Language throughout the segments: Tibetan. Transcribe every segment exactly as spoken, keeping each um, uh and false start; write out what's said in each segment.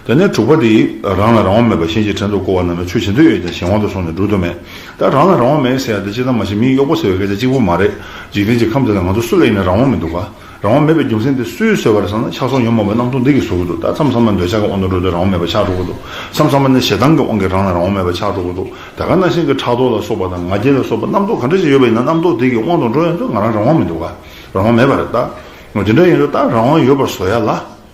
དེ་ནས་དྲུག་པ་དེ་རང་ལ་རང་དབང་མེད་པ་གཞན་གྱི་བྲན་དུ་བཀོལ་བ་རྣམས་ལ་ཆོས་ཇི་འདོད་ཡོད་ཀྱང་གཞན་དབང་དུ་སོང་ནས་སྒྲུབ་ཏུ་མེད། ད་རང་ལ་རང་དབང་མེད་ཟེར་ཡ་དེ་སྤྱིར་བཏང་མ་གཞི་མིའི་གཡོག་པོ་ཟེར་བའི་སྐད་ཆ་གཅིག་པུ་མ་རེད། འཇིག་རྟེན་གྱི་ཁམས་འདི་ལ་ང་ཚོ་སུ་ལ་ཡིན་ན་རང་དབང་མི་འདུག་ག། རང་དབང་མེད་པའི་རྒྱུ་མཚན་དེ་སུས་བཟོས་པ་རེད་ཟེར་ན་ཆགས་སོགས་ཉོན་མོངས་པའི་རྣམ་རྟོག་འདི་གིས་བཟོ་གི་འདུག། ད་མཚམས་མཚམས་ན་འདོད་ཆགས་ཀྱི་དབང་དུ་འགྲོ་དུས་རང་དབང་མེད་པ་ཆགས་འགྲོ་གི་འདུག། མཚམས་མཚམས་ན་ཞེ་སྡང་གི་དབང་གིས་རང་ལ་རང་དབང་མེད་པ་ཆགས་འགྲོ་གི་འདུག། ད་ག་ནང་བཞིན་གྱི་ཕྲག་དོག་ལ་སོགས་པ་དང་ང་རྒྱལ་ལ་སོགས་པ་རྣམ་རྟོག་ག་འདྲ་ཞིག་ཡོད་པ་ཡིན་ན་རྣམ་རྟོག་དེ་གི་དབང་དུ་འགྲོ་ཡོང་དུས་ང་རང་རང་དབང་མི་འདུག་ག། རང་དབང་མེད་པ་རེད་ད། འོ་དེ་འདྲ་ཡིན་དུས་ད་རང་དབང་ཡོད་པར་བཟོ་ཡ་ལ།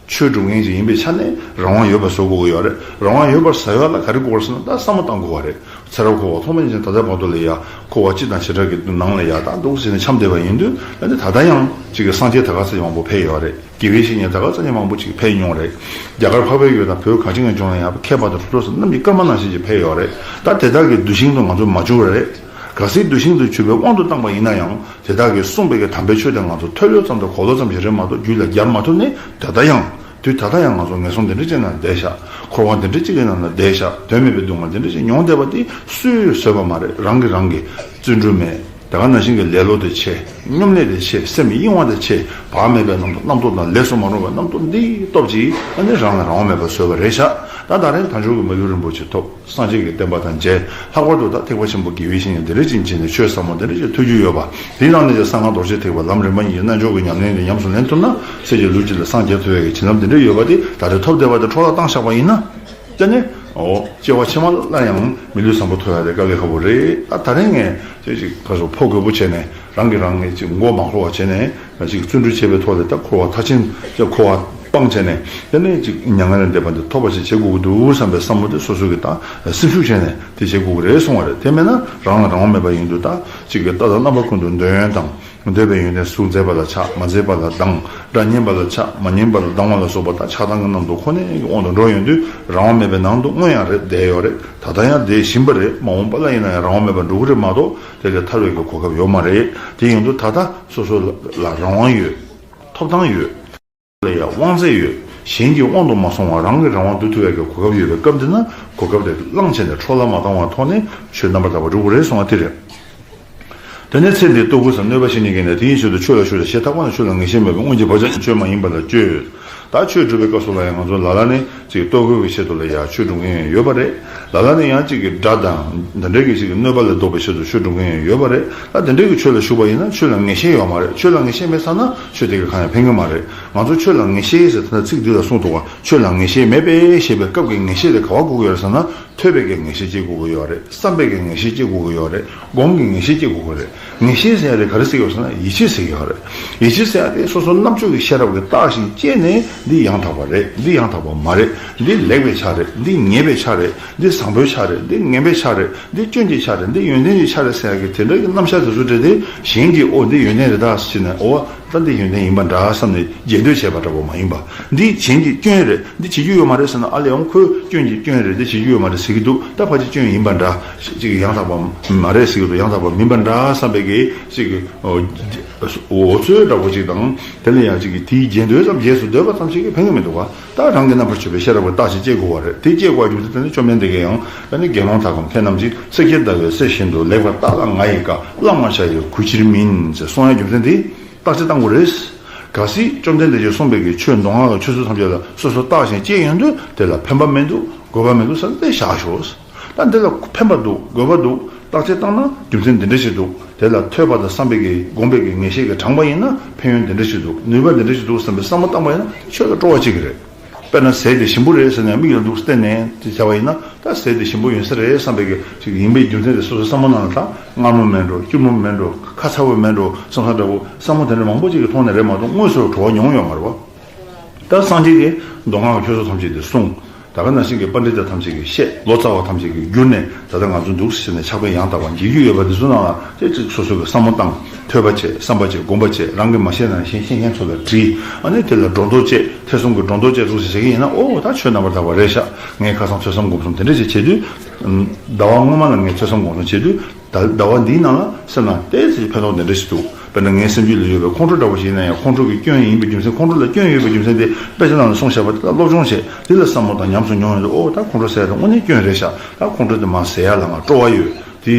ཆོས་སྒྲུབ་མཁན་ཅིག་ཡིན་པའི་ཆ་ནས་རང་དབང་ཡོད་པར་བཟོ་དགོས་ཀྱི་ཡོད་རེད། རང་དབང་ཡོད་པར་བཟོ་ཡ་ལ་ག་རེ་དགོས་རེད་ཟེར་ན་ད་བསམ་བློ་བཏང་དགོས་པ་རེད། ཚེ་རབས་འཁོར་བ་ཐོག་མ་ནས་ད་ལྟ་བར་དུ་ལ་ཡ་འཁོར་བ་སྤྱི་དང་བྱེ་བྲག་གི་ནང་ལ་ཡ་ད་འདུག་ཟེར་ནས་འཁྱམས་བསྡད་པ་ཡིན་དུས་ད་ནི་ད་ལྟ་ཡང་ཅིག་གི་སངས་རྒྱས་ད་ག་ས་ཅིག་མང་པོ་ཕེབས་ཡོད་རེད། དགེ་བའི་བཤེས་གཉེན་ད་ག་ས་ཅིག་མང་པོ་ཅིག་ཕེབས་མྱོང་རེད། རྒྱ་གར་འཕགས་པའི་ཡུལ་དང་བོད་གངས་ཅན་གྱི་ལྗོངས་ལ་ཡང་མཁས་པ་དང་གྲུབ་ཐོབ་སོགས་རྣམས་ཀྱི་སྐར་མ་ནང་བཞིན་ཅིག་ཕེབས་ཡོད་རེད། ད་དེ་དག་གི་གདུལ་ཞིང་དུ་ང་ཚོ་མ་བྱུང་བ་རེད། གལ་སྲིད་གདུལ་ཞིང་དུ་གྱུར་པའི་དབང་དུ་བཏང་པ་ཡིན་ན་ཡང་དེ་དག་གིས་གསུངས་པའི་གི་དམ་པའི་ཆོས་དེ་ང་ཚོ་ཐོས་ལོས་ཙམ་དང་གོ་ལོས་ཙམ་ཞིག་རེད་མ་གཏོགས་རྒྱུད་ལ་སྦྱར་མ་ཐུབ་ནས་ད་ལྟ་ཡང་དུས་ད་ལྟ་ཡང་ང་ཚོ་ངན་སོང་འདི་འདྲ་ཅིག་ནང་བསྡད་ཤག། འཁོར་བ་འདི་འདྲ་ཅིག་གི་ནང་ལ་བསྡད་ཤག། དོན་མེད་པའི་སྡུག་བསྔལ་འདི་འདྲ་ཅིག་མྱོང་བསྡད་པ་དེ་སུས་བཟོས་པ་མ་རེད། རང་གིས་རང་གི་བརྩོན་འགྲུས་མེད། ད་ག་ནང་བཞིན་གྱི་ལེ་ལོ་དེ་ཆེ། སྙོམ་ལས་དེ་ཆེ། སེམས་གཡེང་བ་དེ་ཆེ། བག་མེད་པའི་རྣམ་རྟོག་རྣམ་རྟོག་དང་ལས་སུ་མ་རུང་བའི་རྣམ་རྟོག་འདིའི་སྟོབས་ཀྱིས་ཨ་ནི་རང་ལ་རང་དབང་མེད་པར་བཟོས་པ་རེད་ཤག། ད་ད་རེས་དལ་འབྱོར་གྱི་མ་ལུས་རིན་པོ་ཆེ་ཐོབ། སངས་རྒྱས་ཀྱི་བསྟན་པ་དང་མཇལ། ལྷག་པར་དུ་ད་ཐེག་པ་ཆེན་པོ་དགེ་བའི་བཤེས་གཉེན་འདི་འདྲ་ཅིག་མཇལ་ནས་ཆོས་ཟབ་མོ་འདི་འདྲ་ཅིག་ཐོས་རྒྱུ་ཡོད་པ། དེའི་ནང་ནས་ཀྱང་གསང་སྔགས་རྡོ་རྗེ་ཐེག་པ་ལམ་རིམ་པ་གཉིས་ཀྱི་རྣལ་འབྱོར་གྱི་ཉམས་ལེན་དེ་ཉམས་སུ་ལེན་ཐུབ་ན་སྲས་ཀྱི་ལུས་གཅིག་ལ་སངས་རྒྱས་ཐུབ་པའི་གི་བྱིན་རླབས་འདི་འདྲ་ཡོད་པ་དེ་ད་རེས་ཐོབ་བསྡད་པ་དེ་འཕྲོ་བརླག་བཏང་བཞག་པ་ཡིན་ན། ད་ནི། ཨོ། སྐྱེ་བ་ཕྱི་མ་ལ་ཡང་མི་ལུས་བཟང་པོ་ཐོབ་ཡ་དེ་དཀའ་ལས་ཁག་པོ་རེད། ད་ད་རེས་ངས་ཅིག་ཅིག་ག་སོ་ཕོ་རྒོད་པོ་བྱས་ནས་རང་གིས་རང་ངས་ཅིག་མགོ་མ་འཁོར་བ་བྱས་ནས་ཅིག་བརྩོན་འགྲུས་བྱས་པའི་ཐོག་ལ་ད་འཁོར་བ་མཐའ་ཕྱིན་ཅིག་འཁོར་བ་སྤངས་བྱས་ནས་དེ་ནས་ཅིག་མྱ་ངན་ལས་འདས་པ་འདི་ཐོབ་པ་ཞིག་བྱེད་དགོས་ཀྱི་འདུག་བསམ་པའི་བསམ་བློ་དེ་སོ་སོ་གིས་ད་སེམས་ཤུགས་བྱས་ནས་དེ་བྱེད་དགོས་ཀྱི་རེད་གསུང་བ་རེད། དེ་མེད་ན་རང་ལ་རང་དབང་མེད་པ་ཡིན་དུས་ད་ཅིག་གི་ལྟ་དང་རྣམ་པ་ཀུན་ཏུ་འདོད་ཡོན་དང་། འདོད་པའི་ཡོན་ཏན་གཟུགས་མཛེས་པ་ལ་ཆགས། མ་མཛེས་པ་ལ་སྡང་། སྒྲ་སྙན་པ་ལ་ཆགས། མ་སྙན་པ་ལ་སྡང་བ་ལ་སོགས་པ་དག་ཆགས་སྡང་གི་རྣམ་རྟོག་ཁོ་ནའི་དབང་དུ་འགྲོ་ཡོང་དུས་རང་དབང་མེད་པའི་ནང་དུ་སྔོན་ཡང་རེ་བསྡད་ཡོད་རེད། ད་ལྟ་ཡང་བསྡད་བཞིན་པ་རེད། མ་འོངས་པ་ལ་ཡིན་ན་ཡང་རང་དབང་མེད་པར་འགྲོ་གི་རེད་མ་གཏོགས་དེ་ལས་ཐར་བའི་གི་གོ་སྐབས་ཡོད་མ་རེད། དེ་ཡིན་དུས་ད་ལྟ་སོ་སོ་ལ་རང་དབང་ཡོད། ཐོབ་ཐང་ཡོད། ལ་ཡང་དབང་ཚད་ཡོད། གཞན་གྱི་དབང་དུ་མ་སོང་བར་རང་གིས་རང་དབང་སྡུད་ཐུབ་ཡག་གི་གོ་སྐབས་ཡོད་པའི་སྐབས་འདི་ན་གོ་སྐབས་དེ་བླངས་བྱས་ནས་འཕྲོ་བརླག་མ་བཏང་བའི་ཐོག་ནས་ཆོས་རྣམ་པར་དག་པ་སྒྲུབ་དགོས་རེད་གསུང་བ་དེ་རེད། དེ་ནས་ཚེ་འདིར་ལྟོ་གོས་སམ་གནོད་པ་བྱེད་ནུས་མཁན་དེ་དེའི་ཆེད་དུ་ཆོས་ལ་ཞུགས་ལ་ཞེ་ཐག་པ་ནས་ཆོས་ལ་ངེས་ཤེས་མེད་པའི་སྔོན་གྱི་བག་ཆགས་ཆོས་མ་ཡིན་པ་ལ་སྤྱོད། ད་ཆོས་སྒྲུབ་པའི་སྐབས་སུ་ལ་ཡང་ང་ཚོ་ལ་ལ་ནས་ཅིག་ལྟོ་གོས་ཀྱི་ཆེད་དུ་ལ་ཡང་ཆོས་སྒྲུབ་མཁན་ཡང་ཡོད་པ་རེད། ལ་ལ་ནས་ཡང་ཅིག་གི་དགྲ་དང་འདི་འདྲའི་གི་ཅིག་གི་གནོད་པ་ལས་ལྡོག་པའི་ཆེད་དུ་ཆོས་སྒྲུབ་མཁན་ཡང་ཡོད་པ་རེད། ད་དེ་འདྲའི་གི་ཆོས་ལ་ཞུགས་པ་ཡིན་ན་ཆོས་ལ་ངེས་ཤེས་ཡོད་མ་རེད། ཆོས་ལ་ངེས་ཤེས་མེད་ཙང་ན་ཆོས་དེ་གི་གང་ཡང་ཕན་གི་མ་རེད། ང་ཚོ་ཆོས་ལ་ངེས་ཤེས་ཟེར་ད་ལྟ་ཚིག་འདི་ལ་གསུངས་འདུག་ག། ཆོས་ལ་ངེས་ཤེས་མེད་པས་ཞེས་པའི་སྐབས་ཀྱི་ངེས་ཤེས་དེ་ག་བ་དགོས་ཀྱི་ཡོད་རེད་ཟེར་ན་ཐོས་པའི་གི་ངེས་ཤེས་ཅིག་དགོས་ཀྱི་ཡོད་རེད། བསམ་པའི་གི་ངེས་ཤེས་ཅིག་དགོས་ཀྱི་ཡོད་རེད། སྒོམ་གྱི་ངེས་ཤེས་ཅིག་དགོས་ཀྱི་རེད། ངེས་ཤེས་ཟེར་ཡ་དེ་ག་རེ་ཟེར་གྱི་ཡོད་ཟེར་ན་ཡིད་ཆེས་ཟེར་གྱི་ཡོད་རེད། ཡིད་ཆེས་ཟེར་ཡ་དེ་སོ་སོ་རྣམ་དཔྱོད་ཀྱི་ཤེས་རབ་ཀྱིས་བརྟགས་ཤིང་དཔྱད་ནས་འདི་ཡང་དག་པ་རེད། འདི་ཡང་དག་པ་མ་རེད། འདི་ལེགས་པའི་ཆ་རེད། འདི་ཉེས་པའི་ཆ་རེད། འདི་བཟང་པོའི་ཆ་རེད། འདི་ངན་པའི་ཆ་རེད། འདི་སྐྱོན་གྱི་ཆ་རེད། འདི་ཡོན་ཏན་གྱི་ཆ་རེད་ཟེར་ཡ་གི་དེ་འདྲ་གི་རྣམ་གཞག་དེ་ཚོ་སྤྲད་དེ་གཞན་གྱིས་ཨོ་འདི་ཡོན་ཏན་རེད་ད་ཟེར་ནས་ཨོ་ད་འདི་ཡོན་ཏན་ཡིན་པ་འདྲ་བསམ་ནས་རྗེས་ཟློས་བྱས་པ་འདྲ་པོ་མ་ཡིན་པ། འདི་གཞན་གྱི་སྐྱོན་རེད། འདི་བྱེད་རྒྱུ་ཡོད་མ་རེད་ཟེར་ན་ཨ་ལས་ཡང་ཁོས་སྐྱོན་གྱི་སྐྱོན་རེད། འདི་བྱེད་རྒྱུ་ཡོད་མ་རེད་ཟེར་གྱི་འདུག། ད་ཕལ་ཆེར་སྐྱོན་ཡིན་པ་འདྲ་ཅིག་ཡང་དག་པ་མ་རེད་ཟེར་གྱི་འདུག། ཡང་དག་པ་མིན་པ་འདྲ་བསམ་པའི་གི་ཅིག་གི་འོ་ཚོད་འདྲ་པོ་ཅིག་དང་དེ་ལ་ཡང་ཅིག་གི་དེའི་རྗེས་ཟློས་ཙམ་རྗེས་སུ་ཟློས་པ་ཙམ་ཞིག་གིས་ཕན་གི་མི་འདུག་ག། ད་རང་གི་རྣམ་པར་དཔྱོད་པའི་ཤེས་རབ་ཀྱིས་བརྟག་ཅིང་དཔྱད་དགོས་པ་རེད། དེ་དཔྱད་དགོས་པའི་རྒྱུ་མཚན་དེ་ནི་བཅོམ་ལྡན་འདས་ཀྱིས་ཡང་ད་ནི་དགེ་སློང་དག་གམ་མཁས་རྣམས་ཀྱིས་བསྲེགས་བཅད་བརྡར་བའི་གསེར་བཞིན་དུ་ལེགས་པར་བརྟགས་ལ་ང་ཡི་བཀའ་བླང་མ་བྱ་ཡི་གུས་ཕྱིར་མིན་ཞེས་གསུང་ཡ་རྒྱུ་མཚན་དེ་བརྟག་དཔྱད་གཏང་དགོས་རེད། གལ་སྲིད་བཅོམ་ལྡན་འདས་ཀྱིས་གསུངས་པའི་གི་ཆོས་མདོ་སྔགས་ཀྱི་ཆོས་ཚུལ་ཐམས་ཅད་ལ་སོ་སོ་བརྟགས་ཤིང་དཔྱད་ཡོང་དུས་དེ་ལ་ཕན་པ་མི་འདུག་དགོས་པ་མི་འདུག་ཟེར་ཏེ་བཞག་ཤོག། ད་འདི་ལ་ཕན་པ་འདུག་དགོས་པ་འདུག་བརྟག་དཔྱད་བཏང་ན་རྒྱུ་མཚན་འདི་འདྲ་ཞིག་འདུག། དེ་ལ་ཐོས་པ་དང་བསམ་པའི་གི་སྒོམ་པའི་གི་ངེས་ཤེས་ཀྱིས་དྲངས་པ་ཡིན་ན་ཕན་ཡོན་འདི་འདྲ་ཞིག་འདུག། ནུས་པ་འདི་འདྲ་ཞིག་འདུག་བསམ་པའི་བསམ་བློ་བཏང་པ་ཡིན་ན་ཆོས་ལ་སྤྲོ་བ་གཅིག་གི་རེད། དཔེར་ན་ཟས་དེ་ཞིམ་པོ་རེད་ཟེར་ནས་མིག་ལ་འདུག་བལྟས་ནས་དེ་བྱ་བ་ཡིན་ན་ད་ཟས་དེ་ཞིམ་པོ་ཡིན་ས་རེད་བསམ་པའི་གི་ཅིག་ཡིན་པའི་རྒྱུ་མཚན་དེ་སོ་སོའི་བསམ་བློ་ནང་ལ་ད་མངར་མོ་མེད་འགྲོ་སྐྱུར་མོ་མེད་འགྲོ་ཁ་ཚ་བོ་མེད་འགྲོ་བསམ་ས་འདྲ་བོ་བསམ་བློ་དེ་འདྲ་མང་པོ་ཅིག་གི་མཐོང་ནས་རེད་མ་གཏོགས་དངོས་སུ་བྲོ་བ་མྱོང་ཡོད་མ་རེད་བ། ད་སངས་རྒྱས་ཀྱིས་མདོ་སྔགས་ཀྱི་ཆོས་ཚུལ་ཐམས་ཅད་དེ་གསུངས། ད་ག་ནང་བཞིན་གྱི་པཎྜི་ཏ་ཐམས་ཅད་ཀྱིས་བཤད། ལོ་ཙཱ་བ་ཐམས་ཅད་ཀྱིས་བསྒྱུར་ནས་ད་ལྟ་ང་ཚོ་འདུག་ཟེར་ནས་ཕྱག་དཔེ་ཡང་དག་པ་འབྱེད་རྒྱུ་ཡོད་པ་འདི་ཚོ་ནང་ལ་ཅིག་ཅིག་སོ་སོ་གི་བསམ་བློ་བཏང་། ཐོས་པ་བྱེད། བསམ་པ་བྱེད། སྒོམ་པ་བྱེད། རང་གིས་མ་ཤེས་ན་གཞན་ཤེས་མཁན་ཚོ་ལ་དྲིས། ཨ་ནི་དེ་ལ་སྒྲོ་འདོགས་བཅད། ཐེ་ཚོམ་གྱི་སྒྲོ་འདོགས་བཅད་འདུག་ཟེར་བྱེད་ཀྱི་ཡིན་ན་ཨོ་ད་ཆོས་རྣམ་པར་དག་པ་རེད་ཤག། ངས་ཁ་སང་ཐོས་བསམ་སྒོམ་གསུམ་དེ་འདྲ་ཞིག་བྱེད་དུས། ཟླ་བ་སྔོན་མ་ལ་ངས་ཐོས་བསམ་སྒོམ་གསུམ་བྱེད་དུས། ད་ཟླ་བ་འདིའི་ནང་ལ་སེམས་ནང་ཏོག་ཙམ་ཕན་ཐོགས་འདི་འདྲ་ཞིག་འདུག། དཔེར་ན་ངའི་སེམས་རྒྱུད་ལ་ཡོད་པའི་ཁོང་ཁྲོ་འདྲ་བོ་ཞིག་ཡིན་ན་ཡང་ཁོང་ཁྲོ་གི་སྐྱོན་ཡིན་པའི་རྒྱུ་མཚན། ཁོང་ཁྲོ་ལ་སྐྱོན་ཡོད་པའི་རྒྱུ་མཚན་དེ་དཔེ་ཆ་ནང་ལ་གསུངས་བཞག་པ་དེ་ལ་སློབ་སྦྱོང་བྱས། དེ་ལ་བསམ་བློ་དང་ཉམས་སུ་མྱོང་ཡོང་དུས་ཨོ་ད་ཁོང་ཁྲོ་ཟེར་ཡ་དེ་དངོས་གནས་སྐྱོན་རེད་ཤག། ད་ཁོང་ཁྲོ་དེ་མར་ཟད་ཡ་ལ་ང་སྤྲོ་བ་ཡོད། དེ་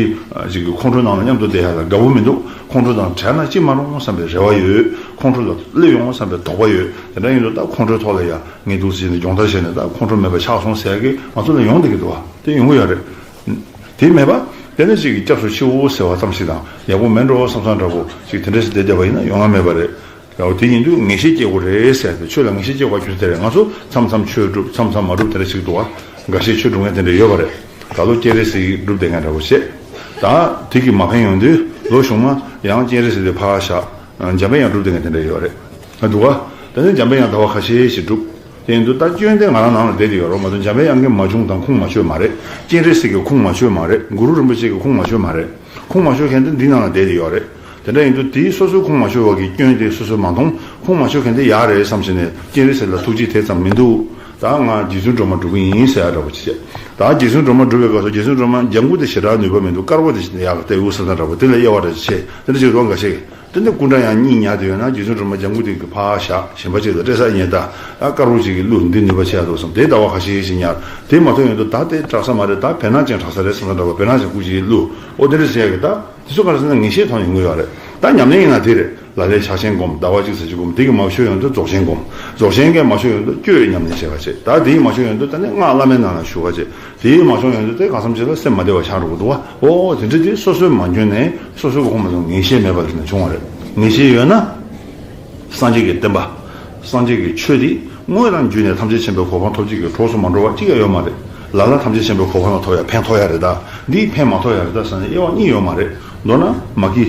ཅིག་གི་ཁོང་ཁྲོ་ནང་ལ་མཉམ་དུ་བསྡད་ཡ་ལ་དགའ་པོ་མི་འདུག། ཁོང་ཁྲོ་དང་བྲལ་ན་ཅི་མ་རུང་བསམ་པའི་རེ་བ་ཡོད། ཁོང་ཁྲོ་ལ་སླེབས་ཡོང་བསམ་པའི་དོགས་པ་ཡོད། དེ་འདྲ་ཡིན་དུས་ད་ཁོང་ཁྲོའི་ཐོག་ལ་ཡ་ངས་འདུག་ཟེར་ནས་སྦྱོང་བརྡར་བྱས་ནས་ད་ཁོང་ཁྲོ་མེད་པ་ཆགས་སོང་ཟེར་ཡ་གི་ང་ཚོ་ལ་ཡོང་བསྡད་ཀྱི་འདུག་བ། དེ་ཡོང་གི་ཡོད་རེད། དེ་མེད་པ། དེ་ནས་ཅིག་གི་སྐྱབས་སུ་མཆིའོ་ཟེར་བ་ཙམ་ཞིག་དང་ཡག་པོ་མེད་འགྲོ་བསམ་བསམ་འདྲ་པོ་ཅིག་དེ་འདྲ་ཞིག་བསྡད་བསྡད་པ་ཡིན་ན་ཡོང་ང་མེད་པ་རེད། ཡང་དེ་ཡིན་དུས་ངེས་ཤེས་སྐྱེ་དགོས་རེད་ཟེར་ཏེ་ཆོས་ལ་ངེས་ཤེས་སྐྱེ་དགོས་རྒྱུ་དེ་རེད། ང་ཚོ་མཚམས་མཚམས་ཆོས་སྒྲུབ་མཚམས་མཚམས་མ་སྒྲུབ་དེ་འདྲ་ཞིག་འདུག་བ། འགའ་ཤས་ཆོས་སྒྲུབ་མཁན་དེ་འདྲ་ཡོད་པ་རེད། ད་ལོ་སྤྱན་རས་གཟིགས་སྒྲུབ་བསྡད་མཁན་འདྲ་པོ་བྱས། ད་དེ་གིས་མ་ཕན་ཡོང་དུས་ལོ་གཞུག་མ་ཡང་སྤྱན་རས་གཟིགས་དེ་ཕར་བཞག་འཇམ་པའི་དབྱངས་སྒྲུབ་བསྡད་མཁན་དེ་འདྲ་ཡོད་རེད། ང་འདུག་བ། དེ་ནས་འཇམ་པའི་དབྱངས་ཟླ་བ་ཁ་ཤས་ཤིག་སྒྲུབ། དེ་ཡིན་དུས་ད་སྐྱོན་དེ་ང་རང་ནང་ལ་བསྡད་དེ་ཡོད་རོགས་མ་གཏོགས་འཇམ་པའི་དབྱངས་ཀྱིས་མ་བྱུང་དང་ཁུངས་མ་ཆོད་མ་རེད། སྤྱན་རས་གཟིགས་ཀྱིས་ཁུངས་མ་ཆོད་མ་རེད། གུ་རུ་རིན་པོ་ཆེ་གིས་ཁུངས་མ་ཆོད་མ་རེད། ཁུངས་མ་ཆོད་མཁན་དེ་འདི་ནང་ལ་བསྡད་དེ་ཡོད་རེད། དེ་འདྲ་ཡིན་དུས་དེའི་སོ་སོའི་ཁུངས་མ་ཆོད་པ་གི་སྐྱོན་དེ་སོ་སོས་མ་མཐོང་། ཁུངས་མ་ཆོད་མཁན་དེ་ཡག་རེད་བསམ་བྱས་ནས་སྤྱན་རས་གཟིགས་ལ་ཐུགས་རྗེ་དེ་ཙམ་མི་འདུག་ད་ང་རྗེ་བཙུན་སྒྲོལ་མ་སྒྲུབ་ཀྱི་ཡིན་ཟེར་ཡ་འདྲ་པོ་ཅིག་བྱས། ད་རྗེ་བཙུན་སྒྲོལ་མ་སྒྲུབ་པའི་སྐབས་སུ་རྗེ་བཙུན་སྒྲོལ་མ་ལྗང་གུ་དེ་ཞེ་དྲག་ནུས་པ་མི་འདུག་དཀར་པོ་དེ་ཞིག་ཡག་གི་ལྟ་བུ་ས་ན་འདྲ་པོ་དེ་ལ་དབྱེ་བ་འདྲ་ཅིག་བྱས། དེ་འདྲ་ཅིག་རོགས་འགའ་ཤས་ཀྱིས། དེ་ནས་སྐུ་འདྲ་ཡང་གཉིད་ཉལ་དུ་ཡོད་ན་རྗེ་བཙུན་སྒྲོལ་མ་ལྗང་གུ་དེ་གི་ཕར་བཞག་གཞན་པ་ཅིག་ལ་སྤྲད་ས་ཡིན་ད། ཨ་དཀར་པོ་ཅིག་གིས་བླུགས་འདི་ནུས་པ་ཆེ་ཡ་འདུག་བསམ་དེ་ཟླ་བ་ཁ་ཤས་ཤིག་ཉར། དེ་མ་ཐོན་ཡོང་དུས་ད་དེ་དྲག་ས་མ་རེད། ད་བེར་ནག་ཅན་དྲག་ས་རེད་བསམ་ས་འདྲ་པོ་བེར་ནག་ཅན་སྐུ་ཅིག་བླུགས། ཨོ་དེ་འདྲ་བྱས་ཀྱི་ད་དེ་ཚོ་ག་རེ་ཟེར་ན་ངེས་ཤེས་ཐོན་ཡོང་གི་ཡོད་རེད། ད་ཉམས་ལེན་ཡིན་ན་དེ་རེད། ལ་ལས་ཕྱག་ཆེན་སྒོམ་ཟླ་བ་གཅིག་ཙམ་ཅིག་སྒོམ་དེ་གིས་མ་ཆོད་ཡོང་དུས་རྫོགས་ཆེན་སྒོམ། རྫོགས་ཆེན་གྱིས་མ་ཆོད་ཡོང་དུས་གཅོད་ཉམས་ལེན་བྱེད་པ་བྱེད། ད་དེ་གིས་མ་ཆོད་ཡོང་དུས་ད་ནི་སྔགས་བླ་མའི་ནང་ལ་ཞུགས་པ་བྱེད། དེ་མ་བྱུང་ཡོང་དུས་དེ་གང་འཚམ་ཅིག་ལ་སེམས་མ་བདེ་བ་ཆགས་འགྲོ་གི་འདུག་བ། ཨོ་དེ་འདྲ་དེ་སོ་སོས་མ་འཇོན་ནས་སོ་སོའི་གོ་ཁོངས་མ་ཚང་ངེས་ཤེས་མེད་པ་ལ་ནས་བྱུང་བ་རེད། ངེས་ཤེས་ཡོད་ན། སངས་རྒྱས་ཀྱི་བསྟན་པ། སངས་རྒྱས་ཀྱི་ཆོས་འདི་དངོས་དང་བརྒྱུད་ནས་ཐམས་ཅད་མཁྱེན་པའི་གོ་འཕང་ཐོབ་བྱེད་ཀྱི་གྲོགས་སུ་མ་འགྲོ་བ་གཅིག་ཀྱང་ཡོད་མ་རེད། ལ་ལ་ཐམས་ཅད་མཁྱེན་པའི་གོ་འཕང་ལ་ཐོབ་ཡ་ཕན་ཐོགས་ཡ་རེད་ད། འདིས་ཕན་མ་ཐོགས་ཡ་རེད་ད་ཟེར་ན་དབྱེ་བ་གཉིས་ཡོད་མ་རེད། མདོར་ན་མ་གི།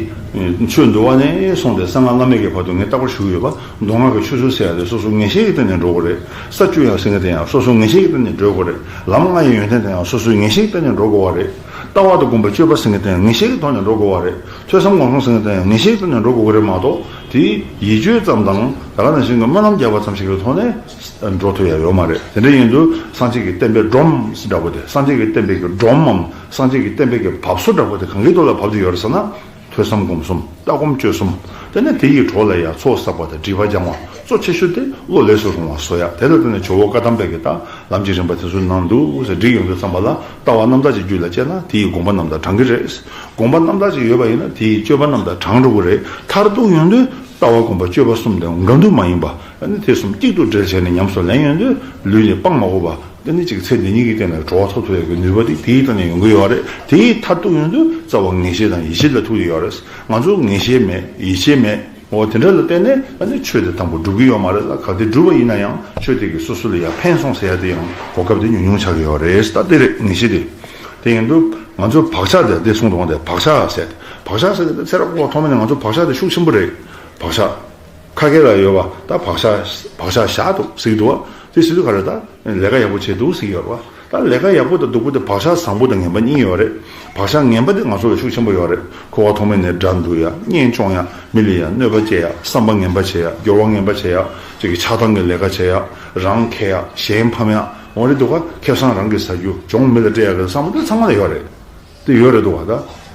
ཆོས་འདུལ་བ་ནས་བཟུང་སྟེ་གསང་སྔགས་བླ་མེད་ཀྱི་བར་དུ་ངས་རྟག་པར་ཞུ་གི་ཡོད་པ། མདོ་སྔགས་ཀྱི་ཆོས་ཚུལ་ཟེར་ཡ་དེ་སོ་སོ་ངེས་ཤེས་ཀྱི་སྟེང་ནས་འགྲོ་དགོས་རེད། ས་བཅུ་ཡང་ཟེར་མཁན་དེ་ཡང་སོ་སོ་ངེས་ཤེས་ཀྱི་སྟེང་ནས་འགྲོ་དགོས་རེད། ལམ་ལྔ་ཡི་ཡོན་ཏན་དེ་ཡང་སོ་སོའི་ངེས་ཤེས་ཀྱི་སྟེང་ནས་འགྲོ་དགོས་པ་རེད། ལྟ་བ་དང་སྒོམ་པ་སྤྱོད་པ་ཟེར་མཁན་དེ་ཡང་ངེས་ཤེས་ཀྱི་ཐོག་ནས་འགྲོ་དགོས་པ་རེད། ཐོས་བསམ་སྒོམ་གསུམ་ཟེར་མཁན་དེ་ཡང་ངེས་ཤེས་ཀྱི་ཐོག་ནས་འགྲོ་དགོས་ཀྱི་རེད་མ་གཏོགས། དེ་ཡིད་དཔྱོད་ཙམ་དང་ད་ག་ནང་བཞིན་གྱི་སྨོན་ལམ་རྒྱག་པ་ཙམ་ཞིག་གི་ཐོག་ནས་འགྲོ་ཐུབ་ཡ་ཡོད་མ་རེད། དེ་འདྲ་ཡིན་དུས་སངས་རྒྱས་ཀྱི་བསྟན་པའི་སྒྲོམ་འདྲ་པོ་དེ་སངས་རྒྱས་ཀྱི་བསྟན་པའི་གི་སྒྲོམ་མམ་སངས་རྒྱས་ཀྱི་བསྟན་པའི་གི་བབས་སོ་འདྲ་པོ་དེ་གང་གི་ཐོག་ལ་བབས་ཏེ་ཡོད་རེད་ཟེར་ན། ཐོས་བསམ་སྒོམ་གསུམ་ལྟ་སྒོམ་སྤྱོད་གསུམ། དེ་ནས་དེ་ཡི་གྲོགས་ལ་ཡང་ཚོགས་བསགས་པ་དང་སྒྲིབ་པ་སྦྱང་བ། གཙོ་ཆེ་ཤོས་དེ་བློ་ལས་སུ་རུང་བ་བཟོ་ཡ། དེ་ལ་བརྟེན་ནས་ཇོ་བོ་བཀའ་གདམས་པའི་གི་ད་ལམ་གྱི་རིམ་པ་དེ་ཚོ་ནང་འདུག་ཟེར་བསྒྲིགས་ཡོང་དུས་ཙམ་པ་ལ་ལྟ་བ་རྣམ་དག་ཅིག་རྒྱུད་ལ་སྐྱེས་ན་དེ་ཡི་སྒོམ་པ་རྣམ་དག་དྲང་གི་རེད། སྒོམ་པ་རྣམ་དག་ཅིག་ཡོད་པ་ཡིན་ན་དེ་ཡི་སྤྱོད་པ་རྣམ་དག་དྲང་འགྲོ་གི་རེད། མཐར་ཐུག་ཡོང་དུས་ལྟ་བ་སྒོམ་པ་སྤྱོད་པ་གསུམ་དེ་འགལ་འདུ་མ་ཡིན་པ། ཨ་ནི་དེ་གསུམ་གཅིག་ཏུ་འབྲེལ་བྱས་ནས་ཉམས་སུ་ལེན་ཡོང་དུས་ལུས་ནི་སྤང་མ་དགོས་པ། དེ་ནི་ཅིག་ཚེ་འདི་ཉིད་ཀྱི་སྟེང་ནས་གྲོལ་བ་ཐོབ་ཐུབ་ཡག་གི་ནུས་པ་དེ་དེའི་སྟེང་ནས་ཡོང་གི་ཡོད་རེད། དེའི་མཐར་ཐུག་ཡོང་དུས་རྩ་བ་ངེས་ཤེས་དང་ཡིད་ཆེས་ལ་ཐུག་གི་ཡོད་རེད། ང་ཚོ་ངེས་ཤེས་མེད་ཡིད་ཆེས་མེད། འོ་དེ་འདྲ་ལ་བརྟེན་ནས་ཨ་ནི་ཆོས་དེ་དང་པོ་འགྲུབ་ཀྱི་ཡོད་མ་རེད་ལ། གལ་ཏེ་འགྲུབ་པ་ཡིན་ན་ཡང་ཆོས་དེ་གིས་སོ་སོ་ལ་ཡང་ཕན་སོང་ཟེར་ཡ་དེ་ཡང་གོ་སྐབས་དེ་ཉུང་ཉུང་ཆགས་ཀྱི་ཡོད་རེད། ད་དེ་རེད་ངེས་ཤེས་དེ། དེ་ཡིན་དུས་ང་ཚོ་བག་ཆགས་དེ་དེ་གསུངས་དང་དེ་བག་ཆགས་ཟེར། བག་ཆགས་ཟེར་དེ་ཚེ་རབས་འགོ་ཐོག་མ་ནས་ང་ཚོ་བག་ཆགས་དེ་ཤུགས་ཆེན་པོ་རེད། བག་ཆགས། ཁ་སྐད་ལ་ཡོད་པ་ད་བག་ཆགས་བག་ཆགས་བཞག་འདུག་ཟེར་གྱི་འདུག་བ། དེ་ཟེར་དུས་ག་རེ་ད་ལས་ཀ་ཡག་པོ་བྱས་འདུག་ཟེར་གྱི་ཡོད་རེད་བ། ད་ལས་ཀ་ཡག་པོ་དང་སྡུག་པོ་དེ་བག་ཆགས་བཟང་པོ་དང་ངན་པ་གཉིས་ཡོད་རེད། བག་ཆགས་ངན་པ་དེ་ང་ཚོ་ལ་ཤུགས་ཆེན་པོ་ཡོད་རེད། འཁོར་བ་ཐོག་མེད་ནས་དགྲ་འདུལ་ཡ། གཉེན་སྐྱོང་ཡ། མི་ལ་ཡ་གནོད་པ་སྐྱེལ་ཡ། བསམ་པ་ངན་པ་བྱེད་ཡ། སྦྱོར་བ་ངན་པ་བྱེད་ཡ། ཅིག་གི་ཆགས་སྡང་གི་ལས་ཀ་བྱེད་ཡ། རང་ཁེ་ཡ། གཞན་ཕམ་ཡ། འོ་རེད་འདུག་ག་ཁེ་བཟང་རང་གིས་ཟ་རྒྱུ། གྱོང་མི་ལ་སྤྲད་ཡ་གི་བསམ་བློ་དེ་ཚང་མ་ལ་ཡོད་རེད། དེ་ཡོད་རེད་འདུག་བ་ད།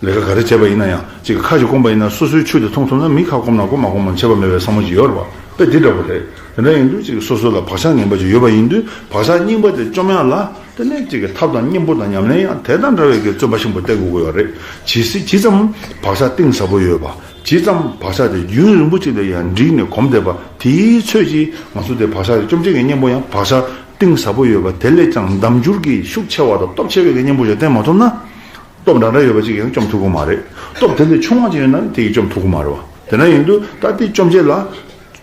ལས་ཀ་ག་རེ་བྱས་པ་ཡིན་ན་ཡང་ཅིག་ཁ་ཅིག་སྐོམ་པ་ཡིན་ན་སོ་སོའི་ཆུ་དེ་འཐུང་ཐུབ་ན་མི་ཁ་སྐོམ་ན་སྐོམ་མ་སྐོམ་མ་ཁྱད་པར་མེད་པའི་བསམ་བློ་ཅིག་ཡོད་རེད་བ། དཔེ་འདི་འདྲ་པོ་རེད། དེ་འདྲ་ཡིན་དུས་ཅིག་སོ་སོ་ལ་བག་ཆགས་ངན་པ་ཅིག་ཡོད་པ་ཡིན་དུས་བག་ཆགས་རྙིང་པ་དེ་བཅོམ་ཡག་ལ་དེ་ནས་ཅིག་གི་ཐབས་དང་གཉེན་པོ་དང་ཉམས་ལེན་ཡང་དེ་དང་འདྲ་བའི་གི་བརྩོན་པ་ཆེན་པོ་བསྟེན་དགོས་ཀྱི་ཡོད་རེད། ཇི་སྲིད་ཇི་ཙམ་བག་ཆགས་གཏིང་ཟབ་པོ་ཡོད་པ། ཇི་ཙམ་བག་ཆགས་དེ་རྒྱུན་རིང་པོ་ཅིག་ལ་ཡང་འགྲིག་ནས་གོམས་བསྡད་པ་དེའི་ཚོད་ཀྱིས་ང་ཚོ་དེ་བག་ཆགས་དེ་བཅོམ་བྱེད་ཀྱི་གཉེན་པོ་ཡང་བག་ཆགས་གཏིང་ཟབ་པོ་ཡོད་པ་དེ་ལས་ཀྱང་འདམ་འགྱུར་གྱི་ཤུགས་ཆེ་བ་དང་སྟོབས་ཆེ་བའི་གི་གཉེན་པོ་ཞིག་བསྟེན་མ་ཐུབ་ན། སྟོབས་འདྲ་འདྲ་ཡོད་པ་ཅིག་ཡང་བཅོམ་ཐུབ་ཀྱི་མ་རེད། སྟོབས་དེ་ལས་ཆུང་བ་ཅིག་ཡོད་ན་དེ་ཡིས་བཅོམ་ཐུབ་ཀྱི་མ་རེད་བ། དེ་འདྲ་ཡིན་དུས་ད་དེ་བཅོམ་བྱེད་ལ།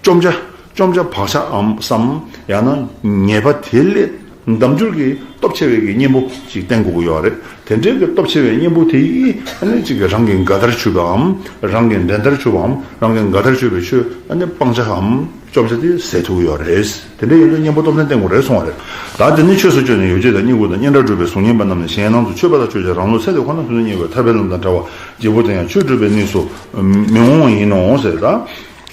བཅོམ་བྱ། བཅོམ་བྱ་བག་ཆགས་འམ་བསམ། ཡང་ན་ཉེས་པ་དེ་ལས་འདམ་འགྱུར་གྱི་སྟོབས་ཆེ་བའི་གི་གཉེན་པོ་ཅིག་བསྟེན་དགོས་ཀྱི་ཡོད་རེད། དེ་འདྲའི་གི་སྟོབས་ཆེ་བའི་གཉེན་པོ་དེ་ཡིས་ཨ་ནི་ཅིག་གི་རང་གི་དགའ་ལྟར་གྱུར་པའམ། རང་གི་འགྲན་ཟླར་གྱུར་པའམ། རང་གི་དགའ་ལྟར་གྱུར་པའི་ཆོས་ཨ་ནི་སྤང་བྱའམ། བཅོམ་བྱ་དེ་ཟད་ཐུབ་ཀྱི་ཡོད་རེད། དེ་འདྲ་ཡིན་དུས་གཉེན་པོ་སྟོབས་ལྡན་བསྟེན་དགོས་རེད་གསུངས་པ་རེད། ད་དེ་ནི་ཆོས་སུ་བཅོས་ནས་ཡོ་བྱད་དང་བསྙེན་བཀུར་དང་སྙན་གྲགས་སྒྲུབ་པའི་གཟུགས་བརྙན་པ་རྣམས་ནི་གཞན་སྣང་དུ་ཆོས་པ་ལ་ཆོས་ཀྱི་རང་ལུགས་ཚེ་འདི་ཁོ་ན་ཕུན་སུམ་རྙེད་པའི་ཐར་པའི་ལམ་དང་བྲལ་བ་རྗེ་བོ་དང་ཡང་ཆོས་སྒྲུབ་པའི་གནས་སུ་མི་འོང་བ་ཡིན་ནོ་ཟེར། ད་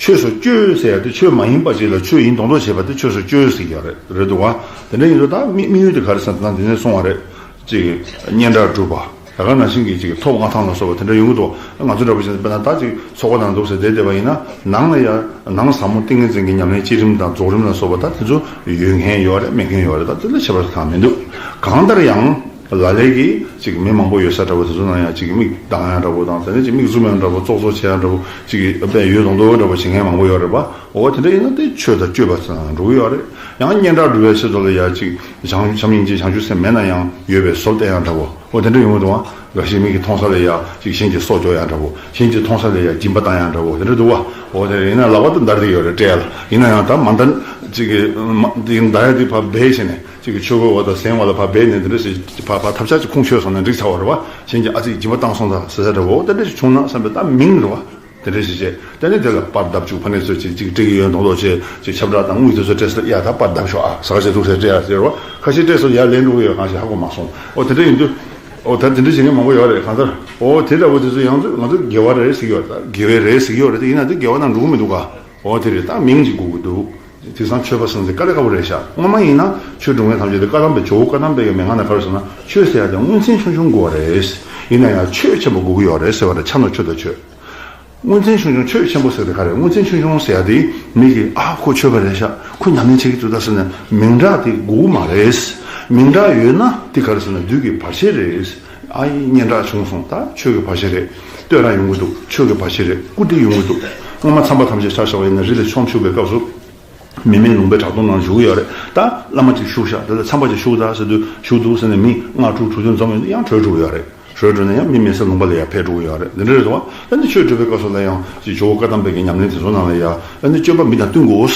ཆོས་སུ་བཅོས་ཟེར་ཡ་དེ་ཆོས་མ་ཡིན་པ་ཅིག་ལ་ཆོས་ཡིན་མདོག་མདོག་བྱེད་པ་དེ་ཆོས་སུ་བཅོས་ཟེར་གྱི་རེད་རེད་འདུག་བ། དེ་འདྲ་ཡིན་དུས་ད་དམིགས་དམིགས་ཡུལ་དེ་ག་རེ་ཟེར་ན་འདི་ནས་གསུངས་པ་རེད། ཅིག་སྙན་གྲགས་སྒྲུབ་པ། ད་ག་ནང་བཞིན་གྱི་ཅིག་ཐོབ་མངའ་ཐང་ལ་སོགས་པ་དེ་འདྲ་ཡོང་གི་འདུག་ང་ཚོ་འདྲ་པོ་ཞིག་དཔེར་ན་ད་ཅིག་ཚོགས་པ་ནང་འདུག་ཟེར་བསྡད་བསྡད་པ་ཡིན་ན་ནང་ལ་ཡང་ནང་ཟབ་མོ་ཏིང་ངེ་འཛིན་གྱི་ཉམས་ལེན་བསྐྱེད་རིམ་དང་རྫོགས་རིམ་ལ་སོགས་པ་ད་དེ་ཚོ་ཡོད་མཁན་ཡོད་རེད་མེད་མཁན་ཡོད་རེད། ད་དེ་ལ་ཁྱད་པར་གང་མི་འདུག་གང་ལྟར་ཡང་ ལ་ལས་ཀྱི་ཅིག་མི་མང་པོ་ཡོད་ས་འདྲ་པོ་དེ་ཚོ་ནང་ཡང་ཅིག་མིག་གདངས་ཡ་འདྲ་པོ་དང་དེ་ནས་ཅིག་མིག་བཙུམ་ཡ་འདྲ་པོ་ཙོག་ཙོག་བྱེད་ཡ་འདྲ་པོ་ཅིག་དཔེ་ཡོད་མདོག་མདོག་འདྲ་པོ་བྱེད་མཁན་མང་པོ་ཡོད་རེད་པ། འོ་དེ་འདྲ་ཡིན་ན་དེ་ཆོས་དང་སྤྱོད་པ་ཚོ་ནང་འགྲོ་གི་ཡོད་རེད། ཡང་སྙན་གྲགས་སྒྲུབ་པའི་ཆེད་དུ་ལ་ཡ་ཅིག་བྱང་བྱམས་སྙིང་རྗེ་བྱང་ཆུབ་སེམས་མེད་ན་ཡང་ཡོད་པའི་བཟོ་བསྟན་ཡ་འདྲ་པོ་འོ་དེ་འདྲ་ཡོང་གི་འདུག་ཨ། འགའ་ཞིག་མིག་གིས་མཐོང་ས་ལ་ཡ་ཅིག་གཞན་གྱིས་སྲོག་སྐྱོབ་ཡ་འདྲ་པོ། གཞན་གྱིས་མཐོང་ས་ལ་ཡ་སྦྱིན་པ་བཏང་ཡ་འདྲ་པོ་དེ་འདྲ་འདུག་བ། འོ་དེ་ཡིན་ན་ལག་པ་དེ་འདར་བསྡད་ཡོད་རེད་སྤྲད་ཡ་ལ། ཡིན་ན་ཡང་ད་མ་འདར་ཅིག་གི་མ་འདི་འདར་ཡ་དེ་ཕར་སྦས་བྱས་ནས་ཅིག་གི་ཆོས་གོས་བ་དང་གཟན་བ་ལ་ཕར་སྦས་ནས་འདི་འདྲ་ཞིག་ཕར་ཕར་ཐབས་ཆག་ཅིག་ཁུངས་ཆོད་སོང་ན་འགྲིག་ཚར་བ་རེད་བ། གཞན་གྱིས་ཨ་ཙི་སྦྱིན་པ་བཏང་སོང་ད་ཟེར་ས་འདྲ་པོ་དེ་འདྲ་ཞིག་བྱུང་ན་བསམ་པའི་ད་མིང་རེད་བ། དེ་འདྲ་ཞིག་བྱས་དེ་ནས་དེ་ལ་པར་བརྡབ་བཅུག་ཕ་ནས་ཚོས་ཅིག་ཅིག་སྤྲད་ཀྱི་ཡོད་མདོག་མདོག་བྱས་ཅིག་ཁྱབ་བསྒྲགས་དང་དངུལ་དེ་ཚོ་སྤྲད་སོང་ཡ་ད་པར་བརྡབ་ཤོག་ཨ་ཟ་ཁ་བྱས་འདུག་ཟེར་སྤྲད་ཡ་ཟེར་བ། ཁ་ཤས་སྤྲད་སོང་ཡ་ལན་འགྲོ་གི་ཡོད་གང་ཞིག་ཧ་གོ་མ་སོང་། འོ་དེ་འདྲ་ཡིན་དུས། འོ་ད་དེ་འདྲ་བྱེད་མཁན་མང་པོ་ཡོད་རེད་གང་ལྟར། འོ་དེ་འདྲ་བོ་དེ་ཚོ་ཡང་ཚོད་ང་ཚོ་དགེ་བ་རེད་ཟེར་གྱི་ཡོད་རེད་ད་དགེ་བའི་རེད་ཟེར་གྱི་ཡོད་རེད་དེ་ཡིན་ན་དེ་དགེ་བ་ནང་འགྲོ་གི་མི་འདུག་ག་འོ་དེ་རེད་ད་མིང་ཅིག་དགོས་ཀྱི་འདུག་དེང་སང་ཆོས་པ་ཟེར་ཚེ་དཀའ་ལས་ཁག་པོ་རེད་ཤག་སྔོན་མ་ཡིན་ན་ཆོས་སྒྲུབ་མཁན་ཐམས་ཅད་དེ་བཀའ་གདམས་པའི་ཇོ་བོ་བཀའ་གདམས་པའི་གི་མན་ངག་ནས་ག་རེ་ཟེར་ན་ཆོས་ཟེར་ཡ་དེ་མངོན་མཚན་ཆུང་ཆུང་དགོས་པ་རེད། ཡིན་ན་ཡང་ཆོས་ཆེན་པོ་དགོས་ཀྱི་ཡོད་རེད་ཟེར་བ་རེད་ཆ་ནོར་ཆོས་དང་ཆོས། མངོན་མཚན་ཆུང་ཆུང་ཆོས་ཆེན་པོ་ཟེར་དེ་ག་རེད། མངོན་མཚན་ཆུང་ཆུང་ཟེར་ཡ་དེ་མི་གིས་ཨ་ཁོ་ཆོས་པ་རེད་ཤག་ཁོ་ཉམས་ལེན་བྱེད་ཀྱི་འདུག་ད་ཟེར་ནས་མིང་གྲགས་དེ་དགོས་མ་རེད། མིང་གྲགས་ཡོད་ན་དེ་ག་རེ་ཟེར་ན་བདུད་ཀྱི་བར་ཆད་རེད། ཨ་ཡི་སྙན་གྲགས་བྱུང་སོང་ད་ཆོས་ཀྱི་བར་ཆད་རེད། བསྟོད་ར་ཡོང་གི་འདུག་ཆོས་ཀྱི་བར་ཆད་རེད། བཀུར་སྟི་ཡོང་གི་འདུག་སྔོན་མ་མཚམས་པ་ཐམས་ཅད་ཆ་བཞག་པ་ཡིན་ན་རི་ལ་མཆོང་བཞུགས་པའི་སྐབས་སུ། མི་མེད་ལུང་པའི་བྲག་དོང་ནང་བཞུགས་ཡོད་རེད་ད། བླ་མ་གཅིག་བཞུགས་ཤག་དེ་ལ་མཚམས་པ་གཅིག་བཞུགས་ད་ཟེར་དུས་བཞུགས་འདུག་ཟེར་ནས་མི་ལྔ་དྲུག་དྲུག་བདུན་འཛོམས་ཡོང་དུས་ཡང་བྲོས་འགྲོ་གི་ཡོད་རེད། བྲོས་འགྲོ་ན་ཡང་མི་མེད་ས་ལུང་པ་ལ་ཡང་ཕེབས་འགྲོ་གི་ཡོད་རེད། འདི་འདྲ་རེད་དོ། ཨ་ནི་ཆོས་སྒྲུབ་པའི་སྐབས་སུ་ལ་ཡང་ཅིག་ཇོ་བོ་བཀའ་གདམས་པའི་གི་ཉམས་ལེན་དེ་ཚོ་ནང་ལ་ཡང་ཨ་ནི་སྤྱོད་པ་མི་དང་བསྟུན་དགོས།